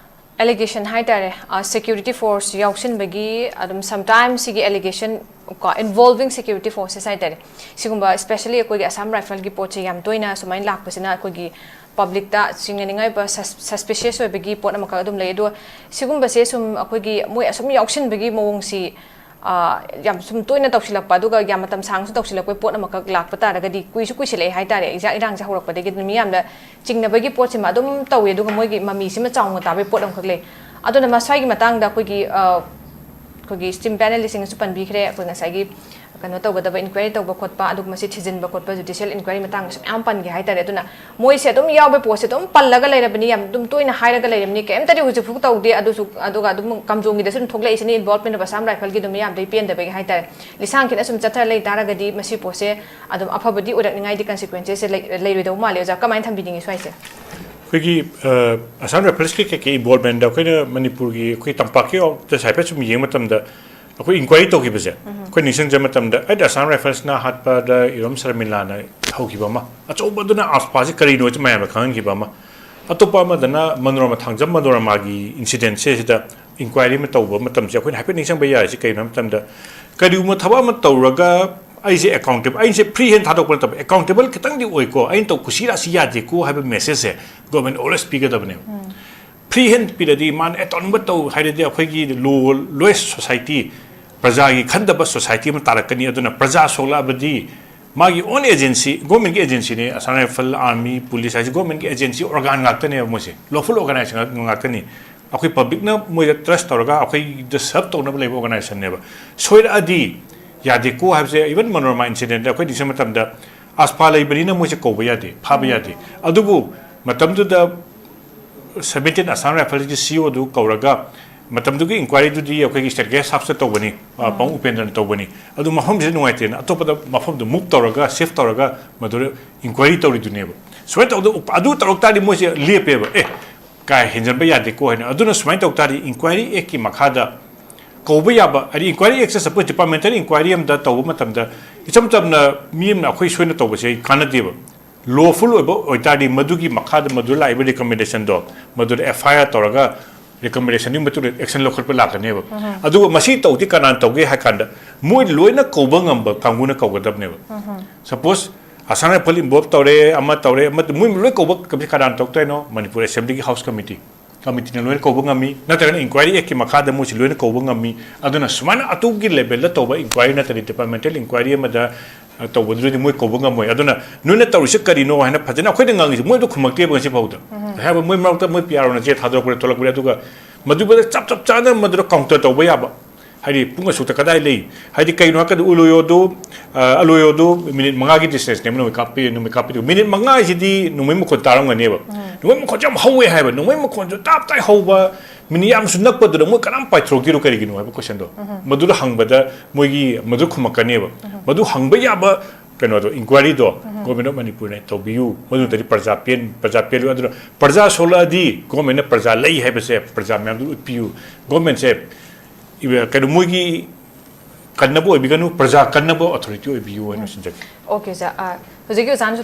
allegation ꯍꯥꯏ ꯇꯥꯔꯦ, ꯑ, security force ꯌꯥꯎꯁꯤꯟꯕꯒꯤ ꯑꯗꯨꯝ sometimes ꯁꯤꯒꯤ allegation ꯀꯣ, involving security forces ꯍꯥꯏ ꯇꯥꯔꯦ, ꯁꯤꯒꯨꯝꯕ especially ꯑꯩꯈꯣꯏꯒꯤ Assam Rifle ꯒꯤ ꯄꯣꯠꯁꯦ ꯌꯥꯝ ꯇꯣꯏꯅ ꯁꯨꯃꯥꯏꯅ ꯂꯥꯛꯄꯁꯤꯅ ꯑꯩꯈꯣꯏꯒꯤ public ꯇ ꯆꯤꯡꯅꯅꯤꯡꯉꯥꯏ ꯑꯣꯏꯕ sus-, suspicious ꯑꯣꯏꯕꯒꯤ ꯄꯣꯠ ꯑꯃꯈꯛ ꯑꯗꯨꯝ ꯂꯩ꯫ ꯑꯗꯣ ꯁꯤꯒꯨꯝꯕꯁꯦ ꯁꯨꯝ ꯑꯩꯈꯣꯏꯒꯤ ꯃꯣꯏ ꯑꯁꯨꯝ ꯌꯥꯎꯁꯤꯟꯕꯒꯤ ꯃꯑꯣꯡꯁꯤ, ꯑ, ꯌꯥꯝ ꯁꯨꯝ ꯇꯣꯏꯅ ꯇꯧꯁꯤꯜꯂꯛꯄ, ꯑꯗꯨꯒ ꯌꯥꯝ ꯃꯇꯝ ꯁꯥꯡꯅꯁꯨ ꯇꯧꯁꯤꯜꯂꯛꯄꯒꯤ ꯄꯣꯠ ꯑꯃꯈꯛ ꯂꯥꯛꯄ ꯇꯥꯔꯒꯗꯤ, ꯀꯨꯏꯁꯨ ꯀꯨꯏꯁꯤꯜꯂꯛꯑꯦ ꯍꯥꯏ ꯇꯥꯔꯦ, ꯏꯔꯥꯡꯁꯦ ꯍꯧꯔꯛꯄꯗꯒꯤ ꯑꯗꯨꯝ ꯃꯤꯌꯥꯝꯅ ꯆꯤꯡꯅꯕꯒꯤ ꯄꯣꯠꯁꯤꯃ ꯑꯗꯨꯝ ꯇꯧꯋꯦ, ꯑꯗꯨꯒ ꯃꯣꯏꯒꯤ ꯃꯃꯤꯁꯤꯃ ꯆꯥꯎꯅ ꯇꯥꯕꯒꯤ ꯄꯣꯠ ꯑꯃꯈꯛ ꯂꯩ꯫ ꯑꯗꯨꯅ ꯃꯁ꯭ꯋꯥꯏꯒꯤ ꯃꯇꯥꯡꯗ ꯑꯩꯈꯣꯏꯒꯤ, ꯑ, ꯑꯩꯈꯣꯏꯒꯤ ꯁ꯭ꯇꯤꯝ ꯄꯦꯅꯦꯂꯤꯁꯁꯤꯡꯅꯁꯨ ꯄꯟꯕꯤꯈ꯭ꯔꯦ, ꯑꯩꯈꯣꯏ ꯉꯁꯥꯏꯒꯤ ꯀꯩꯅꯣ ꯇꯧꯒꯗꯕ, ꯏꯟꯀ꯭ꯋꯥꯏꯔꯤ ꯇꯧꯕ ꯈꯣꯠꯄ, ꯑꯗꯨꯒ ꯃꯁꯤ ꯊꯤꯖꯤꯟꯕ ꯈꯣꯠꯄ, ꯖꯨꯗꯤꯁꯤꯌꯦꯜ ꯏꯟꯀ꯭ꯋꯥꯏꯔꯤ ꯃꯇꯥꯡꯗꯁꯨ ꯃꯌꯥꯝ ꯄꯟꯒꯦ ꯍꯥꯏꯇꯥꯔꯦ꯫ ꯑꯗꯨꯅ ꯃꯣꯏꯁꯦ ꯑꯗꯨꯝ ꯌꯥꯎꯕ ꯄꯣꯠꯁꯦ ꯑꯗꯨꯝ ꯄꯜꯂꯒ ꯂꯩꯔꯕꯅꯤ, ꯌꯥꯝ ꯑꯗꯨꯝ ꯇꯣꯏꯅ ꯍꯥꯏꯔꯒ ꯂꯩꯔꯕꯅꯤ, ꯀꯩꯝꯇꯗꯤ ꯍꯧꯖꯤꯛꯐꯥꯎ ꯇꯧꯗꯦ꯫ ꯑꯗꯨꯁꯨ, ꯑꯗꯨꯒ ꯑꯗꯨꯝ ꯀꯥꯝꯖꯣꯡꯒꯤꯗꯁꯨ ꯑꯗꯨꯝ ꯊꯣꯛꯂꯛꯏꯁꯤꯅꯤ, involvement of Assam Rifle ꯒꯤ ꯑꯗꯨꯝ ꯃꯌꯥꯝꯗꯒꯤ ꯄꯦꯟꯗꯕꯒꯤ ꯍꯥꯏꯇꯥꯔꯦ꯫ ꯂꯤꯁꯥꯡ ꯈꯤꯠꯅ ꯁꯨꯝ ꯆꯠꯊꯔ ꯂꯩ ꯇꯥꯔꯒꯗꯤ ꯃꯁꯤ ꯄꯣꯠꯁꯦ ꯑꯗꯨꯝ ꯑꯐꯕꯗꯤ ꯑꯣꯏꯔꯛꯅꯤꯉꯥꯏꯗꯤ consequences ꯁꯦ ꯂꯩ-, ꯂꯩꯔꯣꯏꯗꯧꯕ ꯃꯥꯜꯂꯦ꯫ ꯑꯣꯖꯥ, ꯀꯃꯥꯏꯅ ꯊꯝꯕꯤꯅꯤꯡꯉꯤ ꯁ꯭ꯋꯥꯏꯁꯦ? ꯑꯩꯈꯣꯏꯒꯤ, ꯑ, Assam Rifles ꯀꯤ ꯀꯩꯀꯩ involvement ꯗ ꯑꯩꯈꯣꯏꯅ ꯃꯅꯤꯄꯨꯔꯒꯤ ꯑꯩꯈꯣꯏ ꯇꯝꯄꯥꯛꯀꯤ ꯑꯣ-, ꯇ ꯍꯥꯏꯐꯦꯠ ꯁꯨꯝ ꯌꯦꯡꯕ ꯃꯇꯝꯗ, ꯑꯩꯈꯣꯏ ꯏꯟꯀ꯭ꯋꯥꯏꯔꯤ ꯇꯧꯈꯤꯕꯁꯦ, ꯑꯩꯈꯣꯏ ꯅꯤꯡꯁꯤꯡꯖꯕ ꯃꯇꯝꯗ, ꯑꯩꯗꯤ Assam Rifles ꯅ ꯍꯥꯠꯄꯗ ꯏꯔꯣꯝ ꯁꯔꯃꯤꯂꯥꯅ ꯍꯧꯈꯤꯕ ꯑꯃ, ꯑꯆꯧꯕꯗꯨꯅ ꯑꯁꯐꯥꯁꯤ ꯀꯔꯤꯅꯣ ꯍꯥꯏꯁꯦ ꯃꯌꯥꯝꯅ ꯈꯪꯍꯟꯈꯤꯕ ꯑꯃ, ꯑꯇꯣꯞꯄ ꯑꯃꯗꯅ ꯃꯅꯣꯔꯃꯥ, ꯊꯥꯡꯖꯝ ꯃꯅꯣꯔꯃꯥꯒꯤ incident ꯁꯦ ꯁꯤꯗ ꯏꯟꯀ꯭ꯋꯥꯏꯔꯤ ꯑꯃ ꯇꯧꯕ ꯃꯇꯝꯁꯦ ꯑꯩꯈꯣꯏꯅ ꯍꯥꯏꯐꯦꯠ ꯅꯤꯡꯁꯤꯡꯕ ꯌꯥꯔꯤꯁꯦ ꯀꯩꯅꯣ ꯍꯥꯏꯕ ꯃꯇꯝꯗ, ꯀꯔꯤꯒꯨꯝꯕ ꯊꯕꯛ ꯑꯃ ꯇꯧꯔꯒ ꯑꯩꯁꯦ accountable, ꯑꯩꯁꯦ free hand ꯊꯥꯗꯣꯛꯄ ꯅꯠꯇꯕ, accountable ꯈꯤꯇꯪꯗꯤ ꯑꯣꯏꯀꯣ, ꯑꯩꯅ ꯇꯧ ꯀꯨꯁꯤ ꯔꯥꯁꯤ ꯌꯥꯗꯦꯀꯣ ꯍꯥꯏꯕ message ꯁꯦ government always ꯄꯤꯒꯗꯕꯅꯦꯕ꯫ Free hand ꯄꯤꯔꯗꯤ ꯃꯥꯅ ꯑꯦ ꯇꯧꯅꯤꯡꯕ ꯇꯧ ꯍꯥꯏꯔꯗꯤ ꯑꯩꯈꯣꯏꯒꯤ ꯂꯣ, lowest society, ꯄ꯭ꯔꯖꯥꯒꯤ ꯈꯟꯗꯕ society ꯑꯃ ꯇꯥꯔꯛꯀꯅꯤ꯫ ꯑꯗꯨꯅ ꯄ꯭ꯔꯖꯥ ꯁꯣꯛꯂꯛꯑꯕꯗꯤ ꯃꯥꯒꯤ own agency, government ꯀꯤ agency ꯅꯦ, Assam Rifle, army, police ꯍꯥꯏꯁꯦ government ꯀꯤ agency organ ꯉꯥꯛꯇꯅꯦꯕ ꯃꯣꯏꯁꯦ, lawful organization ꯉꯥꯛ-, ꯉꯥꯛꯇꯅꯤ꯫ ꯑꯩꯈꯣꯏ public ꯅ ꯃꯣꯏꯗ trust ꯇꯧꯔꯒ ꯑꯩꯈꯣꯏꯗ serve ꯇꯧꯅꯕ ꯂꯩꯕ organization ꯅꯦꯕ꯫ ꯁꯣꯏꯔꯛꯑꯗꯤ ꯌꯥꯗꯦꯀꯣ ꯍꯥꯏꯕꯁꯦ, even ꯃꯅꯣꯔꯃꯥ incident ꯗ ꯑꯩꯈꯣꯏ ꯅꯤꯡꯁꯤꯡ ꯃꯇꯝꯗ ꯑꯁꯐꯥ ꯂꯩꯕꯅꯤꯅ ꯃꯣꯏꯁꯦ ꯀꯧꯕ ꯌꯥꯗꯦ, ꯐꯥꯕ ꯌꯥꯗꯦ꯫ ꯑꯗꯨꯕꯨ ꯃꯇꯝꯗꯨꯗ seventeen Assam Rifles ꯀꯤ C O ꯗꯨ ꯀꯧꯔꯒ, ꯃꯇꯝꯗꯨꯒꯤ ꯏꯟꯀ꯭ꯋꯥꯏꯔꯤꯗꯨꯗꯤ ꯑꯩꯈꯣꯏꯒꯤ State Guest House ꯇ ꯇꯧꯕꯅꯤ, ꯑ, ꯄꯥꯕꯨꯡ ꯎꯄꯦꯟꯗ꯭ꯔꯅ ꯇꯧꯕꯅꯤ꯫ ꯑꯗꯨ ꯃꯐꯝꯁꯤꯗ ꯅꯨꯡꯉꯥꯏꯇꯦꯅ ꯑꯇꯣꯞꯄꯗ ꯃꯐꯝꯗꯨ move ꯇꯧꯔꯒ, shift ꯇꯧꯔꯒ ꯃꯗꯨꯗ ꯏꯟꯀ꯭ꯋꯥꯏꯔꯤ ꯇꯧꯔꯤꯗꯨꯅꯦꯕ꯫ ꯁꯨꯃꯥꯏꯅ ꯇꯧꯗ, ꯑꯗꯨ ꯇꯧꯔꯛ ꯇꯥꯔꯗꯤ ꯃꯣꯏꯁꯦ ꯂꯦꯞꯄꯦꯕ, "ꯑꯦ, ꯀꯥ ꯍꯦꯟꯖꯟꯕ ꯌꯥꯗꯦꯀꯣ" ꯍꯥꯏꯅ꯫ ꯑꯗꯨꯅ ꯁꯨꯃꯥꯏꯅ ꯇꯧ ꯇꯥꯔꯗꯤ ꯏꯟꯀ꯭ꯋꯥꯏꯔꯤ ꯑꯦꯛꯀꯤ ꯃꯈꯥꯗ ꯀꯧꯕ ꯌꯥꯕ, ꯍꯥꯏꯗꯤ ꯏꯟꯀ꯭ꯋꯥꯏꯔꯤ ꯑꯦꯛꯁꯦ suppose departmental ꯏꯟꯀ꯭ꯋꯥꯏꯔꯤ ꯑꯃꯗ ꯇꯧꯕ ꯃꯇꯝꯗ ꯏꯆꯝ ꯆꯝꯅ ꯃꯤ ꯑꯃꯅ ꯑꯩꯈꯣꯏ ꯁꯣꯏꯅ ꯇꯧꯕꯁꯦ ꯀꯥꯟꯅꯗꯦꯕ꯫ Lawful ꯑꯣꯏꯕ ꯑꯣꯏꯇꯥꯔꯗꯤ ꯃꯗꯨꯒꯤ ꯃꯈꯥꯗ ꯃꯗꯨ ꯂꯥꯛꯏꯕ recommendation ꯗꯣ, ꯃꯗꯨꯗ F I R ꯇꯧꯔꯒ recommendation ꯗꯨꯒꯤ ꯃꯇꯨꯡꯗ action ꯂꯧꯈꯠꯄ ꯂꯥꯛꯀꯅꯦꯕ꯫ ꯑꯗꯨꯒ ꯃꯁꯤ ꯇꯧꯗꯤ ꯀꯅꯥꯅ ꯇꯧꯒꯦ ꯍꯥꯏ ꯀꯥꯟꯗ ꯃꯣꯏ ꯂꯣꯏꯅ ꯀꯧꯕ ꯉꯝꯕ ꯀꯥꯡꯕꯨꯅ ꯀꯧꯒꯗꯕꯅꯦꯕ꯫ Suppose Assam Rifle involve ꯇꯧꯔꯦ, ꯑꯃ ꯇꯧꯔꯦ, ꯑꯃ, ꯃꯣꯏ ꯂꯣꯏ ꯀꯧꯕ ꯀꯅꯥꯅ ꯇꯧꯗꯣꯏꯅꯣ? ꯃꯅꯤꯄꯨꯔ Assembly ꯒꯤ House Committee꯫ Committee ꯅ ꯂꯣꯏꯅ ꯀꯧꯕ ꯉꯝꯃꯤ, ꯅꯠꯇ꯭ꯔꯒꯅ ꯏꯟꯀ꯭ꯋꯥꯏꯔꯤ ꯑꯦꯛꯀꯤ ꯃꯈꯥꯗ ꯃꯣꯏꯁꯤ ꯂꯣꯏꯅ ꯀꯧꯕ ꯉꯝꯃꯤ꯫ ꯑꯗꯨꯅ ꯁꯨꯃꯥꯏꯅ ꯑꯗꯨꯒꯤ level ꯗ ꯇꯧꯕ ꯏꯟꯀ꯭ꯋꯥꯏꯔꯤ ꯅꯠꯇ꯭ꯔꯗꯤ departmental ꯏꯟꯀ꯭ꯋꯥꯏꯔꯤ ꯑꯃꯗ, ꯑ, ꯇꯧꯕꯗꯨꯗꯗꯤ ꯃꯣꯏ ꯀꯧꯕ ꯉꯝꯃꯣꯏ꯫ ꯑꯗꯨꯅ "ꯅꯣꯏꯅ ꯇꯧꯔꯤꯁꯦ ꯀꯔꯤꯅꯣ?" ꯍꯥꯏꯅ ꯐꯖꯅ ꯑꯩꯈꯣꯏꯗ ꯉꯥꯡꯉꯤꯁꯦ, ꯃꯣꯏ ꯑꯗꯨ ꯈꯨꯝꯃꯛꯇꯦꯕ ꯉꯁꯤ ꯐꯥꯎꯗ꯫ ꯍꯥꯏꯕ ꯃꯣꯏ ꯃꯔꯛꯇ ꯃꯣꯏ P R O ꯅ ꯆꯦ ꯊꯥꯗꯣꯔꯛꯄꯗ ꯊꯣꯛꯂꯛꯄꯅꯤ, ꯑꯗꯨꯒ ꯃꯗꯨꯗ ꯆꯞ, ꯆꯞ ꯆꯥꯅ ꯃꯗꯨꯗ counter ꯇꯧꯕ ꯌꯥꯕ, ꯍꯥꯏꯗꯤ ꯄꯨꯡ ꯑꯁꯨꯛꯇ ꯀꯗꯥꯏ ꯂꯩ? ꯍꯥꯏꯗꯤ ꯀꯩꯅꯣ ꯍꯥꯏꯔꯀꯥꯟꯗ ꯎꯂꯣꯌꯣꯗꯨ, ꯑ, ꯑꯂꯣꯌꯣꯗꯨ ꯃꯤꯅꯤꯠ ꯃꯉꯥꯒꯤ ꯗꯤꯁꯇꯦꯟꯁꯅꯦꯕ ꯅꯣꯡꯃꯩ ꯀꯥꯞꯄꯤ, ꯅꯣꯡꯃꯩ ꯀꯥꯞꯄꯤꯗꯨ꯫ ꯃꯤꯅꯤꯠ ꯃꯉꯥ ꯍꯥꯏꯁꯤꯗꯤ ꯅꯣꯡꯃꯩ ꯃꯈꯣꯟ ꯇꯥꯔꯝꯒꯅꯦꯕ꯫ ꯅꯣꯡꯃꯩ ꯃꯈꯣꯟꯁꯦ ꯌꯥꯝ ꯍꯧꯋꯦ ꯍꯥꯏꯕ, ꯅꯣꯡꯃꯩ ꯃꯈꯣꯟꯁꯨ ꯇꯥꯞ ꯇꯥꯏ ꯍꯧꯕ, ꯃꯤꯅꯤꯠ ꯌꯥꯝꯁꯨ ꯅꯛꯄꯗꯨꯗ ꯃꯣꯏ ꯀꯅꯥꯝ ꯄꯥꯏꯊꯣꯔꯛꯇ꯭ꯔꯤꯗꯣ ꯀꯔꯤꯒꯤꯅꯣ ꯍꯥꯏꯕ ꯀꯣꯏꯁꯟꯗꯣ꯫ ꯃꯗꯨꯗ ꯍꯪꯕꯗ ꯃꯣꯏꯒꯤ ꯃꯗꯨ ꯈꯨꯝꯃꯛꯀꯅꯦꯕ꯫ ꯃꯗꯨ ꯍꯪꯕ ꯌꯥꯕ ꯀꯩꯅꯣꯗꯣ, ꯏꯟꯀ꯭ꯋꯥꯏꯔꯤꯗꯣ ꯒꯣꯔꯃꯦꯟ ꯑꯣꯐ ꯃꯅꯤꯄꯨꯔꯅ ꯇꯧꯕꯤꯌꯨ꯫ ꯃꯗꯨ ꯅꯠꯇ꯭ꯔꯗꯤ ꯄ꯭ꯔꯖꯥ ꯄꯦꯟ-, ꯄ꯭ꯔꯖꯥ ꯄꯦꯜꯂꯣꯏ꯫ ꯑꯗꯨꯅ ꯄ꯭ꯔꯖꯥ ꯁꯣꯜꯂꯛꯑꯗꯤ ꯒꯣꯔꯃꯦꯟꯅ ꯄ꯭ꯔꯖꯥ ꯂꯩ ꯍꯥꯏꯕꯁꯦ ꯄ꯭ꯔꯖꯥ ꯃꯌꯥꯝꯗꯨ ꯎꯠꯄꯤꯌꯨ꯫ ꯒꯣꯔꯃꯦꯟꯁꯦ ꯏꯕ-, ꯀꯩꯅꯣ, ꯃꯣꯏꯒꯤ ꯀꯟꯅꯕ ꯑꯣꯏꯕꯤꯒꯅꯨ, ꯄ꯭ꯔꯖꯥ ꯀꯟꯅꯕ ꯑꯣꯊꯣꯔꯤꯇꯤ ꯑꯣꯏꯕꯤꯌꯨ ꯍꯥꯏꯅ ꯁꯤꯟꯖꯒꯦ꯫ ꯑꯣꯀꯦ ꯁꯥꯔ, ꯑ, ꯍꯧꯖꯤꯛꯀꯤ ꯑꯣꯖꯥꯅꯁꯨ